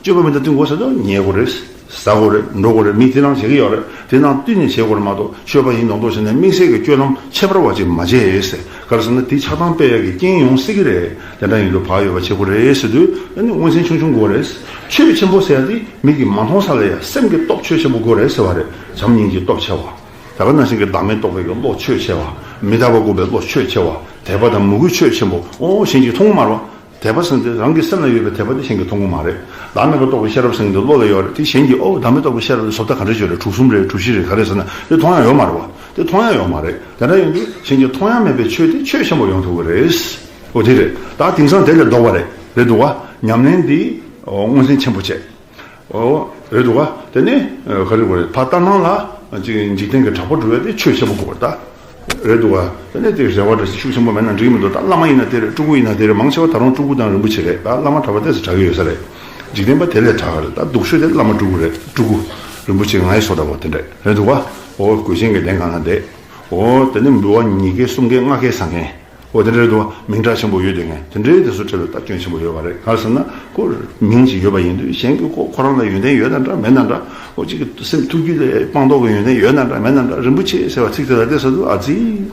སྤྱོད་པ་མི་དང་བསྟུན་དགོས་ཟེར་དུས་ཉལ་དགོས་རེད། ཟ་དགོས་རེད། འགྲོ་དགོས་རེད། མི་དེ་རང་བྱེད་ཀྱི་ཡོད་རེད། དེ་རང་བསྟུན་ནས་བྱེད་དགོས་རེད་མ་གཏོགས་ཆོས་པ་ཡིན་མདོག་མདོག་བྱས་ནས་དམིགས་བསལ་གྱི་སྤྱོད་ལམ་ཁྱད་པར་བ་ཅིག་མ་བྱེད་ཟེར། ག་རེ་ཟེར་ན་དེ་ཆགས་སྡང་སྤེལ་ཡག་གི་རྐྱེན་ཡོང་སྲིད་ཀྱི་རེད། དེ་འདྲ་ཡིན་དུས་བག་ཡོད་པ་བྱེད་དགོས་རེད་ཟེར་དུས་ཨ་ནི་མངོན་མཚན་ཆུང་ཆུང་དགོས་རེད། ཆོས་ཆེན་པོ་ཟེར་ཡ་དེ་མིག་གིས་མ་མཐོང་ས་ལ་ཡ་སེམས་ཀྱི་སྟོབས་ཆོས་ཆེན་པོ་དགོས་རེད་ཟེར་བ་རེད། བྱམས་སྙིང་རྗེ་སྟོབས་ཆེ་བ། ད་ག་ནང་བཞིན་གྱི་བདག་མེད་རྟོགས་པའི་གི་བློ་ཆོས་ཆེ་བ། མི་རྟག་པ་འགོག་པའི་བློ་ཆོས་ཆེ་བ། དད་པ་དང་མོས་གུས་ཆོས་ཆེན་པོ། ཨོ་གཞན་གྱིས་མཐོང་གི་མ་རེད་བ། དད་པ་ཟེར་དེ་རང་གི་སེམས་ལ་ཡོད་པའི་དད་པ་དེ་གཞན་གྱིས་མཐོང་གི་མ་རེད། བདག་མེད་པ་རྟོགས་པའི་ཤེས་རབ་ཟེར་དེ་བློ་ལ་ཡོད་རེད། དེ་གཞན་གྱིས་ཨོ་བདག་མེད་རྟོགས་པའི་ཤེས་རབ་དེ་བཟོ་ལྟ་ག་འདྲ་ཅིག་རེད། གྲུ་གསུམ་རེད། གྲུ་བཞི་རེད། ག་རེ་ཟེར་ན་དེ་མཐོང་ཡ་ཡོད་མ་རེད་བ། དེ་མཐོང་ཡ་ཡོད་མ་རེད། དེ་འདྲ་ཡིན་དུས་གཞན་གྱིས་མཐོང་ཡ་མེད་པའི་ཆོས་དེ་ཆོས་ཆེན་པོ་ཡོང་ཐུབ་ཀྱི་རེད། ཨོ་དེ་རེད། ད་དེང་སང་དེ་ལས་ལྡོག་པ་རེད། རེད་འདུག་བ། ཉམས་ལེན་འདི་ཨོ་མངོན་མཚན་ཆེན་པོ་བྱས། ཨོ་རེད་འདུག་བ། དེ་ནས་ཨ་ག་རེ་དགོས་རེད། ཕ་ལྟ་སྣང་ལ་ཅིག་འཇིག་རྟེན་གྱི་དྲག་པོ་སྒྲུབ་ཡ་དེ་ཆོས་ཆེན་པོ་དགོས་རེད་ད། རེད་འདུག་བ། དེ་ནས་དེ་རེ་བ་འདྲ་ཞིག་ཤུགས་ཆེན་པོ་མེད་ན་འགྲིག་གི་མི་འདུག་ད་བླ་མ་ཡིན་ན་དེ་རེད། སྤྲུལ་སྐུ་ཡིན་ན་དེ་རེད། མང་ཆེ་བ་ད་རུང་སྤྲུལ་སྐུ་དང་རིན་པོ་ཆེ་རེད། ད་བླ་མ་དྲག་པ་ཏོག་ཙམ་དྲག་གི་ཡོད་ས་རེད། འཇིག་རྟེན་པ་དེ་ལས་དྲག་གི་རེད། ད་སྡུག་ཤོས་དེ་བླ་མ་སྤྲུལ་སྐུ་རེད། སྤྲུལ་སྐུ་རིན་པོ་ཆེ་ང་ཡི་བཟོ་འདྲ་བོ་དེ་འདྲས་རེད་འདུག་བ། ཨོ་གོས་ཆེན་གྱི་གདན་སྒང་ན་བསྡད། ཨོ་དེ་ནས་འབུལ་བ་ཉིས་བརྒྱ་གསུམ་བརྒྱ་ལྔ་བརྒྱ་ཟ་མཁན། ཨོ་དེ་འདྲ་རེད་འདུག་བ། མིང་གྲགས་ཆེན་པོ་ཡོད་དེ་ངས་དེ་འདྲའི་དེ་ཚོ་འཕྲད་པའི་ད་སྐྱོན་ཆེན་པོ་ཡོད་པ་རེད། ག་རེ་ཟེར་ན་ཁོ་མིང་ཅིག་ཡོད་པ་ཡིན་དུས་གཞན་གྱི་ཁོ་ཁོ་རང་ལ་ཡོན་ཏན་ཡོད་ན་འདྲ་མེད་ན་འདྲ། ཨོ་ཅིག་གི་སེམས་ཐུགས་རྒྱུད་ལ་སྤངས་རྟོགས་ཀྱི་ཡོན་ཏན་ཡོད་ན་འདྲ་མེད་ན་འདྲ། རིན་པོ་ཆེ་ཟེར་བ་ཚིག་དེ་ལ་དེ་ཟེར་དུས་ཨ་ཙི།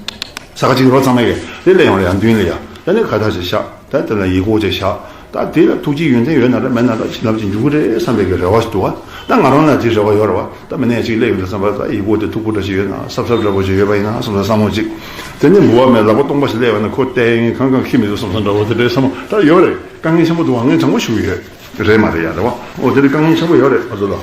ས་ཁ་ཅིག་རོ་ཚང་མ་གི་དེ་ལས་ཡོང་རེད། ཡང་མདུན་ལ་ཡ་ད་ནི་ཁ་བཏགས་ཅིག་བཞག་ད་དེ་ལ་ཡིག་མགོ་ཅིག་བཞག་ད་དེ་ལ་ཐུགས་རྗེ་ཡོན་ཏན་ཡོད་ན་འདྲ་མེད་ན་འདྲ་བྱིན་རླབས་ཅིག་འཇུག་གི་རེད་བསམ་པའི་གི་རེ་བ་ཞིག་འདུག་བ། ད་ང་རང་ལ་དེ་རེ་བ་ཡོད་རེད་བ། ད་མི་ནས་ཅིག་སླེབས་ཡོང་དུས་བསམ་པ་ད་ཡིག་མགོ་དེ་མཐུག་པོ་འདྲ་ཞིག་ཡོད་ན་སྲབ་སྲབ་འདྲ་པོ་ཞིག་ཡོད་པ་ཡིན་ན་བསམ་ས་བསམ་བློ་ཅིག་དེ་ནས་འབུལ་བ་མེད་ལག་པ་སྟོང་པ་ཞིག་སླེབས་པ་ན་ཁོ་བལྟས་ཡིན་ཁང་ཁང་ཁྱི་མི་འདུག་བསམ་ས་འདྲ་པོ་དེ་འདྲའི་བསམ་བློ་ད་ཡོད་རེད། དཀའ་ངལ་ཆེན་པོ་འདུག་བ། ངས་དྲང་པོ་ཞུ་གི་ཡོད། རེད་མ་རེད་ཡ་རེད་བ། ཨོ་དེ་རེད། དཀའ་ངལ་ཆེན་པོ་ཡོད་རེད་ཨ་ཚོ་ལ།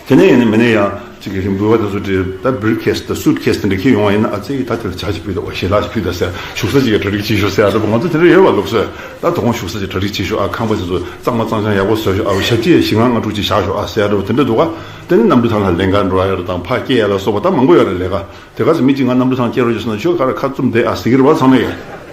དེ་ནས་ཡིན་ནའི་མིན་ནའི་ཡང་ཅིག་གི་རིང་འབུལ་བ་དེ་ཚོ་བྲིས་ད་བིར་ཁེས་དང་སུཊ་ཁེས་དེ་འདྲ་ཁྱེར་ཡོང་བ་ཡིན་ན་ཨ་ཙི་ད་དེ་ལ་ཇ་ཞིག་ཕུལ་དང་ཞལ་ལག་ཞིག་ཕུལ་དང་ཟེར། བཞུགས་ས་ཅིག་གི་གྲ་སྒྲིག་བྱེད་ཤོག་ཟེར་ཡ་འདྲ་པོ་ང་ཚོ་དེ་འདྲ་ཡོད་པ་ལུགས་སྲོལ། ད་དོ་དགོང་བཞུགས་ས་ཅིག་གྲ་སྒྲིག་བྱེད་ཤོག་ཨ་ཁང་པ་དེ་ཚོ་གཙང་མ་གཙང་རྐྱང་ཡག་པོ་བཟོ་ཤོག་ཨ་ཞབས་ཕྱི་བཞི་ལྔ་ལྔ་དྲུག་ཅིག་བཞག་ཤོག་ཨ་ཟེར་ཡ་འདྲ་པོ་དེ་འདྲ་འདུག་ག་དེ་ནི་གནམ་གྲུ་ཐང་ལ་ལེན་ག་འགྲོ་ཡ་ཡོད་རེད་དང་ཕར་སྐྱེལ་ཡ་ལ་སོགས་པ་ད་མང་པོ་ཡོད་རེད་ལས་ཀ། དེ་ག་ཚོད་མི་གཅིག་ང་གནམ་གྲུ་ཐང་སྐྱེལ་རོགས་བྱེད་ཟེར་ན་ཁྱོད་ག་རེ་ཁ་བཙུམ་བསྡད་ཨ་ཟེར་གི་རེད་བ་ཚང་མས་ཡ།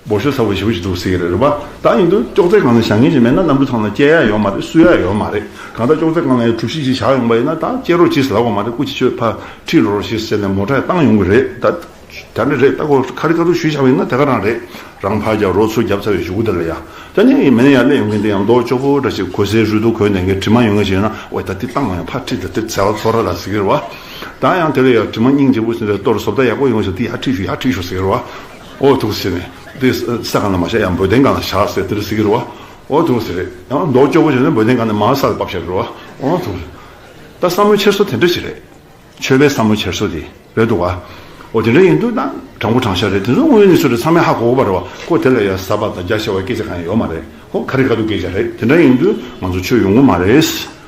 སྦོ་ཤོ་ཚ་པོ་ཞེ་པོ་ཅིག་འདུག་ཟེར་གི་རེད་རེད་པ། ད་ཡིན་དུས་ཅོག་ཙེ་སྒང་ལ་བཞག་མཁན་ཅིག་མེད་ན་གནམ་གྲུ་ཐང་ལ་སྐྱེལ་ཡ་ཡོད་མ་རེད། བསུ་ཡ་ཡོད་མ་རེད། གང་ལྟར་ཅོག་ཙེ་སྒང་ལ་ཡ་གྲུ་བཞི་ཅིག་བཞག་ཡོང་པ་ཡིན་ན་ད་སྐྱེལ་རོགས་གྱིས་ཟེར་ལབ་དགོས་མ་རེད། སྐུ་མཁྱེན་ཁྱོད་ཕར་ཁྲིད་རོགས་ཞེས་ཟེར་ནས་མོ་ཊ་བཏང་ཡོང་གི་རེད་ད། ད་ནི་རེད་ད་ཁོ་ཁ་རི་ཁ་ཐུག་ཞུས་བཞག་པ་ཡིན་ན་དེ་ག་རང་རེད། རང་ཕར་རྒྱབ་རོགས་ཚུར་རྒྱབ་ཚར་བའི་གཞུག་གུ་དེ་ལ་ཡ། ད་ནི་མི་ནི་ཡར་སླེབས་ཡོང་མཁན་དེ་ཡང་མདོག་སྐྱོ་པོ་འདྲ་ཞིག་གོས་སེར་རུལ་དུ་གོན་ནས་ངས་དྲི་མ་ཡོང་མཁན་ཞིག་ཡོད་ན་འོ་ད་དེ་བཏང་མ་ཡོང་ཕར་ཁྲིད་ད་དེ་བྱ་བ་ཚོ་ར་ལ་ཟེར་གི་རེད་བ། ད་ཡང་དེ་ལ་ཡ་དྲི་མ་སྙིང་རྗེ་པོ་ཞིག་འདྲ་གཏོར་བཟོ་ལྟ་ཡག་པོ་ཡོང་ཞིག་དེ་ཡར་ཁྲིད་ཞུ་ཡར་ཁྲིད་ཞུ་ཟེར་གི་རེད་བ། ཨོ་ཐུགས་ཟེར་ནས་དེ་ས་སྒང་ལ་མ་བཞག་ཡང་འབོལ་གདན་སྒང་ལ་བཞག་ཟེར་དེ་རེད་ཟེར་གི་རེད་བ། ཨོ་ཐུགས་ཟེར་རེད། ཡང་མདོག་སྐྱོ་པོ་བྱས་ནས་འབོལ་གདན་སྒང་ནས་མར་ས་ལ་བབས་བཞག་གི་རེད་བ། ཨོ་ཐུགས་ཟེར། ད་བསམ་བློ་འཁྱེར་སོ་དེ་འདྲ་ཞིག་རེད། ཆོས་པའི་བསམ་བློ་འཁྱེར་སོ་དེ་རེད་འདུག་བ། ཨོ་དེ་འདྲ་ཡིན་དུས་ད་དྲང་པོ་དྲང་བཞག་རེད། དེ་ཚོ་དངོས་ཡོད་གནས་ཚུལ་རེད། ཚང་མས་ཧ་གོ་གི་པ་རེད་བ། ཁོ་དེ་ལ་ཡ་ཟབ་པ་དང་རྒྱ་ཆེ་བ་སྐད་ཆ་གང་ཡང་ཡོད་མ་རེད། ཁོ་ག་རེ་ག་དུས་སྐད་ཆ་རེད། དེ་འདྲ་ཡིན་དུས་ང་ཚོ་ཆོས་ཡོང་གི་མ་རེད།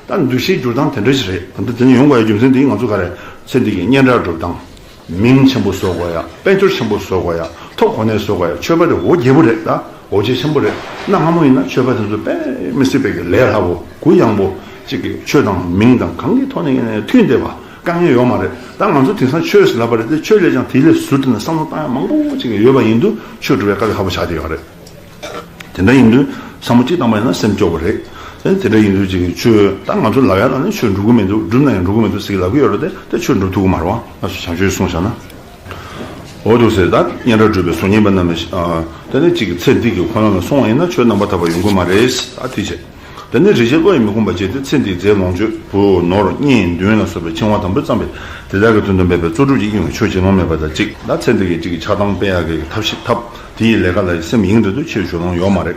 ད་འདུ་ཤེས་བསྒྱུར་སྟངས་དེ་འདྲ་ཞིག་རེད། ད་ལྟ་དེ་ནས་ཡོང་དགོས་ཡ་རྒྱུ་མཚན་དེ་ང་ཚོ་ག་རེ་ཚེ་འདི་གི་སྙན་གྲགས་སྒྲུབ་སྟངས། མིང་ཆེན་པོ་བཟོ་དགོས་ཡ། དཔལ་འབྱོར་ཆེན་པོ་བཟོ་དགོས་ཡ། ཐོབ་གོ་གནས་བཟོ་དགོས་ཡ། ཆོས་པ་དེ་འོ་བརྒྱལ་པོ་རེད་ད། འོ་བྱེད་ཆེན་པོ་རེད། གནའ་སྔ་མོ་ཡིན་ན་ཆོས་པ་དེ་ཚོ་དཔེ་མི་སྲིད་པའི་གི་ལས་སླ་པོ་གུ་ཡངས་པོ་གཅིག་གི་ཆོས་དང་མིང་དང་གང་གི་ཐོག་ནས་ཡིན་ན་མཐུན་བསྡད་པ། དཀའ་ངལ་ཡོད་མ་རེད། ད་ང་ཚོ་དེང་སང་ཆོས་ཟེར་ལབ་པ་རེད་དེ། ཆོས་ལས་ཀྱང་དེ་ལས་ཟུར་དུ་ནས་བསམ་བློ་བཏང་ཡ་མང་པོ་ཅིག་ཡོད་པ་ཡིན་དུས། ཆོས་སྒྲུབ་པའི་དཀའ་ལས་ཁག་པོ་ཆགས་བསྡད་ཡོད་རེད། དེ་འདྲ་ཡིན་དུས་བསམ་བློ་གཅིག་བཏང་པ་ཡིན་ན་སེམས་སྐྱོ་བོ་རེད། དེ་དེ་འདྲ་ཡིན་དུས་ཅིག་ཆོས་ད་ང་ཚོ་ལབ་ཡ་ལ་ནི་ཆོས་འགྲུབ་ཀྱི་མི་འདུག་སྒྲུབ་ན་ཡང་འགྲུབ་ཀྱི་མི་འདུག་ཟེར་གྱི་ལབ་ཀྱི་ཡོད་རེད་དེ། དེ་ཆོས་འགྲུབ་ཐུབ་ཀྱི་མ་རེད་བ། ང་ཚོ་བྱང་ཆོས་གསུངས་བཞག་ན། འོ་འདུག་ཟེར། ད་སྙན་གྲགས་སྒྲུབ་པའི་གཟུགས་བརྙན་པ་རྣམས་ལ། ཨ། དེ་ནི་གཅིག་གི་ཚེ་འདི་གི་ཁོ་རང་ལ་སོང་བ་ཡིན་ན་ཆོས་རྣམ་པར་དག་པ་ཡོང་གི་མ་རེད། ད་དེ་བྱས། དེ་ནི་རེ་ཞིག་བློ་ཡིས་མི་ཁོམ་པ་བྱས་ཏེ། ཚེ་འདིའི་རྫས་ལོངས་སྤྱོད་བུ་ནོར་གཉེན་མདུན་ལ་སོགས་པའི་འཆིང་བ་དམ་པོས་བརྩམས་པས། དེ་དག་གི་དོན་དུ་འབད་པའི་རྩོལ་སྒྲུབ་ཀྱི་དབྱིངས་ལ་ཆོས་གཞན་ལོང་མེད་པ་དང་གཅིག་ད་ཚེ་འདི་གི་གཅིག་གི་ཆགས་སྡང་སྤེལ་ཡག་གི་ཐབས་ཤེས་ཐབས་དེ་ཡི་ལས་ཀ་ལ་སེམས་གཡེང་འདོད་དུས་ཆོས་སྦྱོར་ལོང་ཡོད་མ་རེད།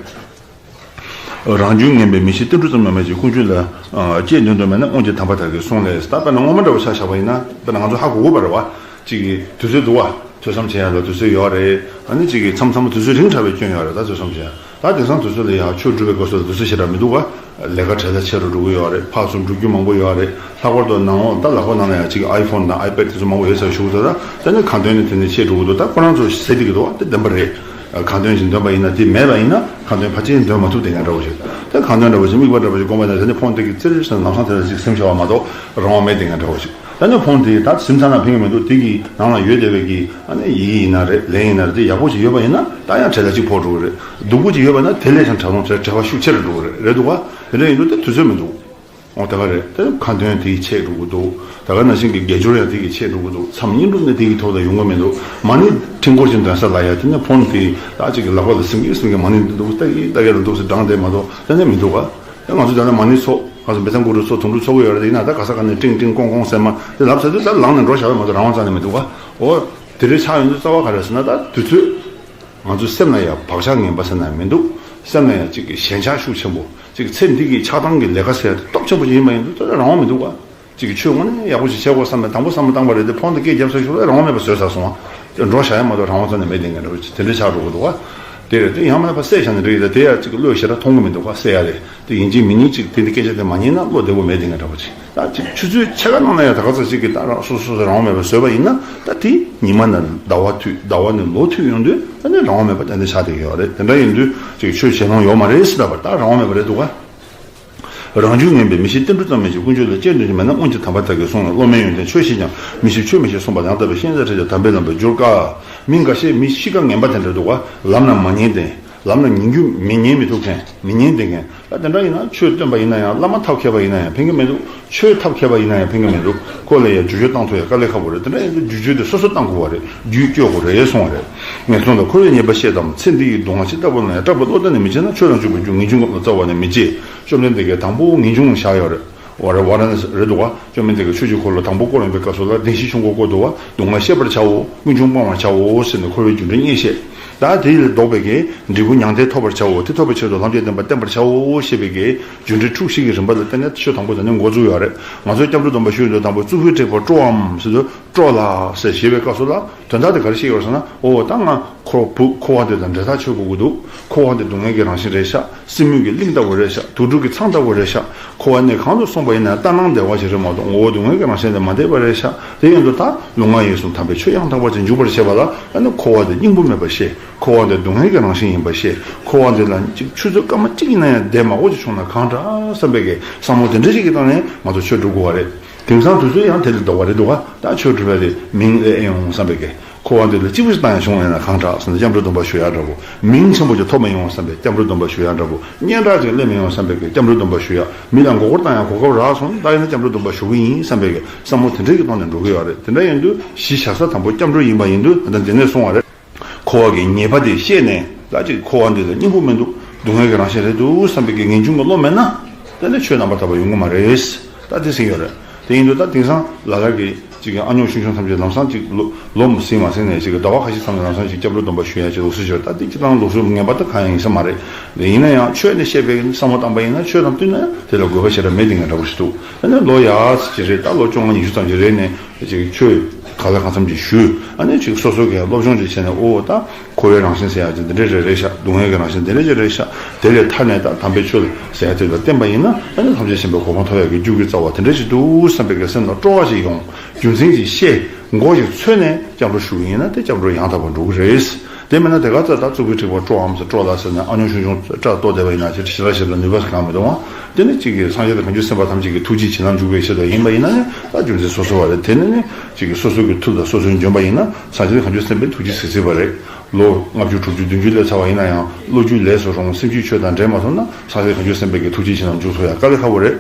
རང་རྒྱུད་ངན་པའི་མི་ཤེས་ཏིལ་འབྲུ་ཙམ་ཡང་མེད་ཅིང་། ཀུན་སྤྱོད་ལ་ཨ་སྐྱེས་དོན་དུ་མེད་ན། སྔོན་གྱི་དམ་པ་དག་གི་གསུང་ལས། ད་དཔེར་ན་སྔོན་མ་འདྲ་བོ་ཆ་བཞག་པ་ཡིན་ན། དཔེར་ན་ང་ཚོ་ཧ་གོ་གོ་བ་རེད་བ། གཅིག་གི་དུས་ཚོད་འདུག་བ། ཐོས་བསམ་བྱེད་ཡ་ལ་དུས་ཚོད་ཡོད་རེད། ཨ་ནི་གཅིག་གི་མཚམས་མཚམས་དུས་ཚོད་རིང་དྲགས་པའི་སྐྱོན་ཡོད་རེད། ད་ཐོས་བསམ་བྱེད་ཡ། ད་དེང་སང་དུས་ཚོད་ལ་ཡ་ཆོས་སྒྲུབ་པའི་སྐབས་སུ་ལ་དུས་ཚོད་ཞེ་དྲག་མི་འདུག་བ། ལས་ཀ་བྲེལ་ཟ་ཆེ་རུ་འགྲོ་གི་ཡོད་རེད། ཕར་ཚུར་འགྲོ་རྒྱུ་མང་པོ་ཡོད་རེད། ལྷག་པར་དུ་ནང་ལོགས་ད་ལག་པ་ནང་ལ་ཡ་གཅིག་གི་ཨའི་ཕོན་དང་ཨའི་པེ་ཌི་དེ་ཚོ་མང་པོ་ཡོད་ས་ཞུ་གི་འདུག་ད་དེ་ནི་གང་འདོད་ནས་དེ་ནས་བྱེད་འགྲོ་གི་འདུག་ད་ཁོ་རང་ཚོ་ཟེར་བསྡད་ཀྱི་འདུག་བ། དེ་བདེན་པ་རེད། གང་འདོད་བཞིན་འདོན་པ་ཡིན་ན་དེ་མེད་པ་ཡིན་ན་གང་འདོད་ཕལ་ཆེར་འདོན་མ་ཐུབ་བསྡད་མཁན་འདྲ་བོ་ཞིག་ད་གང་འདོད་འདྲ་བོ་ཞིག་དམིགས་པ་འདྲ་བོ་ཞིག་བསྒོམས་པ་ཡིན་ན། དེ་ནི་ཕོན་དེ་གི་ཙིར་ཟེར་ལམ་སང་དེ་ལ་ཅིག་སེམས་ཤོར་བ་མ་གཏོགས་རང་དབང་མེད་བསྡད་མཁན་འདྲ་བོ་ཞིག་ད་ནི་ཕོན་དེ་ད་སིམ་ཚར་ན་ཕན་གྱི་མི་འདུག་དེ་གི་ནང་ལ་ཡོད་བསྡད་པའི་གི་ཨ་ནི་ཡི་གེ་ཡིན་ན་རེད། ལན་ཡིན་ན་རེད། དེ་ཡག་པོ་ཅིག་ཡོད་པ་ཡིན་ན་ད་ཡང་བྲེལ་ཟ་ཅིག་ཕོག་འགྲོ་གི་རེད། སྡུག་པོ་ཅིག་ཡོད་པ་ན་དེ་ལས་ཀྱང་བྲེལ་ལོང་བྲེལ་བྲེལ་བ་ཤུགས་ཆེ་རུ་འགྲོ་གི་རེད། རེད་འདུག་བ། དེ་འདྲ་ཡིན་དུས་དེ་དུས་ཚོད་མི་འདུག་འོ་ད་ག་རེད། དེ་ཁ་འདོན་དེ་ཆད་འགྲོ་གི་འདུག་ད་ག་ནང་བཞིན་གྱི་དགེ་སྦྱོར་ཡང་དེ་གི་ཆད་འགྲོ་གི་འདུག་མཚམས་བསྙེན་སྒྲུབ་ནི་དེ་གི་ཐོག་ལ་ཡོང་གི་མི་འདུག་མ་ཎི་ཕྲེང་སྐོར་ཅིག་འདོན་ས་ལ་ཡ་དེ་ནས་ཕོན་དེ་ད་ཅིག་གི་ལག་པ་ལ་སིམ་གི་སིམ་གི་མ་ཎི་འདི་འདུག་ལྟ་གི་ལྟ་གི་རུ་འདུག་ཟེར་སྦྲང་བསྡད་མ་གཏོགས་དེ་ནས་མི་འདུག་ག་ད་ང་ཚོ་ད་ལྟ་མ་ཎི་ཚོགས། ང་ཚོ་བེ་ཚང་གུ་རུ་ཚོགས། དུང་སྒྲུབ་ཚོགས་ཀྱི་ཡོད་རེད། ཡིན་ན་ད་ག་ས་ག་ནས་ཀྲིང་ཀྲིང་ཀོང་ཀོང་ཟེར་མ་དེ་ལབ་ཚར་དུས་ད་ལངས་ནས་འགྲོ་བཞག་པ་མ་གཏོགས་རང་དབང་རྩ་ནས་མི་འདུག་ག་འོ་དེ་རེད། ཆགས་ཡོང་དུས་རྩ་བ་ག་རེ་ཟེར་ན། ད་དུས་ཚོད། ང་ཚོའི་སེམས་ལ་ཡང་བག་ཆགས་ངན་པ་ཟེར་ན་མི་འདུག་སེམས་ལ་ཡང་གཅིག་གི་ཞེན་ཆགས་ཤུགས་ཆེན་པོ། གཅིག་ཚེ་འདི་གི་ཆགས་སྡང་གི་ལས་ཀ་ཟེར་ཡ་དེ་སྟོབས་ཆེན་པོ་ཞིག་ཡིན་པ་ཡིན་དུས་ད་རང་དབང་མི་འདུག་ག་གཅིག་གི་ཆོས་དངོས་གནས་ཡག་པོ་ཞིག་བྱེད་དགོས་བསམ་པའི་དང་པོ་བསམ་བློ་བཏང་པ་རེད་དེ། ཕོན་དེ་སྐད་བརྒྱབ་ཚར་ཞོར་ལ་རང་དབང་མེད་པ་བཟོས་ཚར་སོང་བ། འགྲོ་བཞག་ཡ་མ་གཏོགས་རང་དབང་རྩ་ནས་མེད་བསྡད་མཁན་འདྲ་བོ་དེ་འདྲ་ཆགས་འགྲོ་གི་འདུག་ག་དེ་རེད། དེ་ཡང་མིན་ན་ཕར་བསད་བཞག་ན་འགྲིག་གི་རེད། དེ་ཡང་གཅིག་གི་བློས་ཞེ་དྲག་ཐོངས་གི་མི་འདུག་ག་བསད་ཡ་རེད། དེ་ཡིན་གཅིག་མིན་གཉིས་གཅིག་དེ་འདི་སྐད་ཆ་དེ་མ་ཉན་ན་བློ་བདེ་པོ་མེད་བསྡད་མཁན་འདྲ་བོ་ཅིག་ད་ཅིག་ཆུ་ཚོད་ཕྱེད་ཀ་ནང་ན་ཡང་ད་ག་ཚོད་ཅིག་གིས་ད་རང་སོ་སོ་སོ་རང་དབང་མེད་པར་བཟོས་པ་ཡིན་ན། ད་དེ་ཉི་མ་ནས་ཟླ་བ་མཐུད། ཟླ་བ་ནས་ལོ་མཐུད་ཡོང་དུས་ད་ནི་རང་དབང་མེད་པ་ཏན་ཏན་ཆགས་བསྡད་ཀྱི་ཡོད་རེད། དེ་འདྲ་ཡིན་དུས་ཅིག་ཆོས་བྱེད་ལོང་ཡོད་མ་རེད་ཟེར་ལབ་པ་ད་རང་དབང་མེད་པ་རེད་འདུག་ག་རང་རྒྱུད་ངན་པའི་མི་ཤེས་ཏིལ་འབྲུ་ཙམ་མེད་ཅིང་། ཀུན་སྤྱོད་ལ་སྐྱེས་དོན་ཅིག་མེད་ན། སྔོན་གྱི་དམ་པ་དག་གི་གསུང་ལ་བློ་དམན་ཡོན་ཏན་ཆོས་ཤེས་ཀྱང་། མི་ཤེས་ཆོས་མི་ཤེས་གསུངས་པ་ཡང་དག་པའི་ཤེས་བྱ་ཁྲིད་ཀྱང་དམ་པའི་ལམ་པར་འགྱུར་དཀའ། མི་འགའ་ཤས་མི་གཤིས་ཀ་ངན་པ་དེ་འདྲ་འདུག་ག་ལམ་ལ་མ་ཉན་ཏེ། ལམ་ལ་ཉན་རྒྱུ་མི་ཉན་མི་ཐུབ་མཁན། མི་ཉན་བསྡད་མཁན། ད་དེ་འདྲ་ཡིན་ན་ཆོས་སྟོན་པ་ཡིན་ན་ཡང་། བླ་མ་ཐབས་མཁས་པ་ཡིན་ན་ཡང་ཕན་གྱི་མི་འདུག་ཆོས་ཐབས་མཁས་པ་ཡིན་ན་ཡང་ཕན་གྱི་མི་འདུག་ཁོ་ལ་ཡང་བསྒྱུར་བཅོས་བཏང་ཐུབ་ཡ་དཀའ་ལས་ཁག་པོ་རེད། དེ་འདྲ་ཡིན་དུས་བསྒྱུར་བཅོས་དེ་སོ་སོ་བཏང་དགོས་པ་རེད། རྒྱུད་སྐྱོ་དགོས་རེད་གསུངས་པ་རེད། ངན་སོང་དང་འཁོར་བའི་ཉེས་པ་ཤེས་དང་། ཚེ་འདི་ཡི་སྡུག་བསྔལ་ཇི་ལྟ་བུ་ན་ཡང་། སྐྲག་པའི་བློ་གཏད་ནས་མི་བྱེད་ན། ཆོས་ལ་འཇུག་པའི་རྒྱུ་ངེས་འབྱུང་ངོ་ལ་རྩ་བ་ནས་མི་བྱེད། བཅོམ་ལྡན་འདས་ཀྱིས་དང་པོ་ངེས་འབྱུང་བཞག་ཡོད་རེད། ཝཱ་ར་ཝཱ་ར་ཎ་སི་རེད་འདུག་ག་བཅོམ་ལྡན་འདས་ཀྱིས་ཆོས་ཀྱི་འཁོར་ལོ་དང་པོ་བསྐོར་ཡོང་པའི་སྐབས་སུ་ལ། བདེན་བཞིའི་ཆོས་འཁོར་བསྐོར་འདུག་བ། སྡུག་བསྔལ་ཤེས་པར་བྱའོ། ཀུན་འབྱུང་སྤང་བར་བྱའོ་ཟེར་ནས་འཁོར་བའི་རྒྱུ་འབྲས་བརྙེས་བཤད། ད་དེ་ལས་ལྡོག་པའི་གི་འབྲས་བུ་མྱང་འདས་ཐོབ་པར་བྱའོ། དེ་ཐོབ་པའི་ཕྱིར་དུ་ལྷམ་གྱིས་བརྟེན་པ་བསྟེན་པར་བྱའོ་ཞེས་པའི་གི་རྒྱུ་འབྲས་འཁྲུགས་གཞི་གི་རིམ་པ་ལ་བརྟེན་ནས་ཆོས་དང་པོ་དེ་ནས་འགོ་བཙུགས་ཡོད་རེད། ང་ཚོས་སྐྱབས་འགྲོ་སྡོམ་པ་ཞུ་ཡོང་དུས་དང་པོ་གཙུག་ཕུད་བྲེགས་པ་སྤྲོའམ་ཟེར་དུས། སྤྲོ་ལགས་ཟེར་ཞུས་པའི་སྐབས་སུ་ལ་དོན་དག་དེ་ག་རེ་བཤད་ཡོད་ཟེར་ན། འོ་ད་ང་འཁོར་བ་འདི་དང་འབྲེལ་ཐག་ཆོད་དགོས་ཀྱི་འདུག་འཁོར་བ་འདི་སྡུག་བསྔལ་གྱི་རང་བཞིན་རེད་ཤག་སྲིན་མོ་གི་གླིང་ལྟ་བུ་རེད་ཤག་དུག་སྦྲུལ་གྱི་ཚང་ལྟ་བུ་རེད་ཤག་འཁོར་བ་གནས་གང་དུ་སོང་བ་ཡིན་ན་ལྟར་སྣང་བདེ་བ་ཞིག་རེད་མ་གཏོགས། ངོ་བོ་སྡུག་བསྔལ་གྱི་རང་བཞིན་ལས་མ་འདས་པ་རེད་ཤག་དེ་ཡིན་དུས་ད་ལུས་ངག་ཡིད་གསུམ་དམ་པའི་ཆོས་ཡང་དག་པ་ཅིག་འཇུག་པར་བྱེད་པ་ལ། ཨ་ནི་འཁོར་བ་འདི་སྙིང་པོ་མེད་པར་ཤེས། འཁོར་བ་འདི་སྡུག་བསྔལ་གྱི་རང་བཞིན་ཡིན་པར་ཤེས། འཁོར་བ་འདི་ལ་ཅིག་ཆུ་ཚོད་སྐར་མ་གཅིག་ཡིན་ན་ཡང་བསྡད་མ་དགོས་ཅིག་བྱུང་ན་གང་དྲག་བསམ་པའི་གི་བསམ་བློ་དེ་འདྲ་ཞིག་གི་སྟེང་ནས་ང་ཚོ་ཆོས་སྒྲུབ་དགོས་པ་རེད། དེང་སང་དུས་ཚོད་ཡང་དེ་ལས་ལྡོག་པ་རེད་འདུག་ག་ད་ཆོས་སྒྲུབ་པ་དེ་མིང་ཨེ་ཨེ་ཡོང་བསམ་པའི་གི། འཁོར་བ་འདི་ལ་གཅིག་པུ་ཞིག་བཏང་ཡང་བྱུང་བ་ཡིན་ན་གང་དྲག་བསམ་ནས་སྐྱབས་འགྲོ་སྡོམ་པ་ཞུ་ཡག་འདྲ་པོ། མིང་ཆེན་པོ་ཅིག་ཐོབ་མ་ཡོང་བསམ་པའི་སྐྱབས་འགྲོ་སྡོམ་པ་ཞུ་ཡག་འདྲ་པོ། སྙན་གྲགས་ཅིག་སླེབས་མ་ཡོང་བསམ་པའི་གི་སྐྱབས་འགྲོ་སྡོམ་པ་ཞུ་ཡག་མི་ལ་མགོ་སྐོར་བཏང་ཡག་གོ་སྐབས་རག་སོང་། ད་ཡིན་ན་སྐྱབས་འགྲོ་སྡོམ་པ་ཞུ་གི་ཡིན་བསམ་པའི་གི་བསམ་བློ་དེ་འདྲའི་གི་སྟེང་ནས་འགྲོ་གི་ཡོད་རེད། དེ་འདྲ་ཡིན་དུས་གཞི་བཞག་ས་དང་པོ་སྐྱབས་འགྲོ་ཡིན་པ་ཡིན་དུས། ད་འདི་ནས་གསུངས་པ་རེད། འཁོར་བ་གི་ཉེས་པ་དེ་ཤེས་ནས། ད་ཅིག་འཁོར་བ་འདི་ལ་སྙིང་པོ་མི་འདུག་སྡུག་བསྔལ་གྱི་རང་བཞིན་རེད་འདུག་བསམ་པའི་གི་ངེས་འབྱུང་གི་བློ་མེད་ན། དེ་ནས་ཆོས་རྣམ་པར་དག་པ་ཡོང་གི་མ་རེད། ད་དེ་ཟིན་ཡོད་རེད། དེ་ཡིན་དུས་ད་དེང་སང་ལ་ལ་གི་ཅིག་གི་ཨ་ཉོག་ཆུང་ཆུང་ཐམས་ཅད་ལམ་སང་ཅིག་ལོ་ལོ་མ་ཟིན་མ་ཟིན་ནས་ཅིག་གི་ཟླ་བ་ཁ་ཤས་ཙམ་ནས་ལམ་སང་ཅིག་སྐྱབས་འགྲོ་སྡོམ་པ་ཞུ་ཡ་ཅིག་ལུགས་སྲོལ་ཞིག་ཡོད། ད་དེ་སྤྱིར་བཏང་ལུགས་སྲོལ་ངན་པ་ད་གང་ཡང་ཡིན་ས་མ་རེད། དེ་ཡིན་ན་ཡང་ཆོས་ནས་བཤད་པའི་བསམ་བློ་བཏང་པ་ཡིན་ན་ཆོས་དང་བསྟུན་ན་དེ་ལ་དགོས་པ་ཞེ་དྲག་མེད་དེ་ངན་འདྲ་པོ་ཞིག་འདུག་ད་ནི་ལོ་ཡག་ཅིག་རེད། ད་ལོ་བཅོ་ལྔ་ཉི་ཤུ་ཙམ་ཞིག་རེད་ནས། ཅིག་ཆོས་གང་ལ་གང་འཚམ་ཅིག་ཞུས། ཨ་ནི་ཅིག་སོ་སོ་གིས་སློབ་སྦྱོང་ཅིག་བྱས་ནས། ཨོ་ད་འཁོར་བའི་རང་བཞིན་ཟེར་ཡག་ཅིག་འདི་འདྲ་རེ་རེད་ཤག་སྡུག་བསྔལ་གྱི་རང་བཞིན་འདི་འདྲ་ཅིག་རེད་ཤག་དེ་ལས་ཐར་ནས་ད་དམ་པའི་ཆོས་ཟེར་ཡག་དེ་ལ་བརྟེན་པ་ཡིན་ན། ཨ་ནི་ཐམས་ཅད་མཁྱེན་པའི་གོ་འཕང་ཐོབ་ཡག་གི་རྒྱུ་གི་རྩ་བ་དེ་འདྲ་ཅིག་འདུག་བསམ་པའི་གི་སེམས་ལ་སྤྲོ་བ་ཅིག་ཡོང་། རྒྱུ་མཚན་ཅིག་ཤེས། མགོ་ཅིག་ཚོས་ནས་སྐྱབས་འགྲོ་ཞུ་གི་ཡིན་ན་དེ་སྐྱབས་འགྲོ་ཡང་དག་པར་འགྲོ་གི་རེད། དེ་མིན་ན་དེ་ག་ཙ་ད་གཙུག་ཕུད་དྲེགས་པ་སྤྲོའམ་ཟེར་སྤྲོ་ལ་ཟེར་ནས་ཨ་ཉོ་ཤུང་ཤུང་སྐྲ་གཏོར་བསྡད་པ་ཡིན་ན་ཅི་ཞེ་དྲག་ཞེ་དྲག་ནུས་པ་གང་མི་འདུག་ཨང་། དེ་ནི་གཅིག་གིས་སངས་རྒྱས་དང་བྱང་ཆུབ་སེམས་དཔའ་ཐམས་ཅད་ཀྱི་ཐུགས་རྗེ་ཇི་ལྟར་འཇུག་པའི་ཕྱིར་དུ་ཡིན་པ་ཡིན་ན་ནི་ད་རྒྱུ་མཚན་སོ་སོ་བ་རེད། དེ་ནི་ནི་གཅིག་གིས་སོ་སོ་གི་མཐུ་དང་སོ་སོའི་འཇོན་པ་ཡིན་ན་སངས་རྒྱས་དང་བྱང་ཆུབ་སེམས་དཔའི་ཐུགས་རྗེ་གཟིགས་སྲིད་པ་རེད། ལོ་ལྔ་བཅུ་དྲུག་ཅུ་བདུན་ཅུ་སླེབས་ཚར་བ་ཡིན་ན་ཡང་བློ་རྒྱུས་ལས་སུ་རུང་སེམས་རྒྱུད་ཆོས་དང་འབྲེལ་མ་སོང་ན་སངས་རྒྱས་དང་བྱང་ཆུབ་སེམས་དཔའི་གི་ཐུགས་རྗེ་ཇི་ལྟར་འཇུག་ཐུབ་ཡ་དཀའ་ལས་ཁག་པོ་རེད།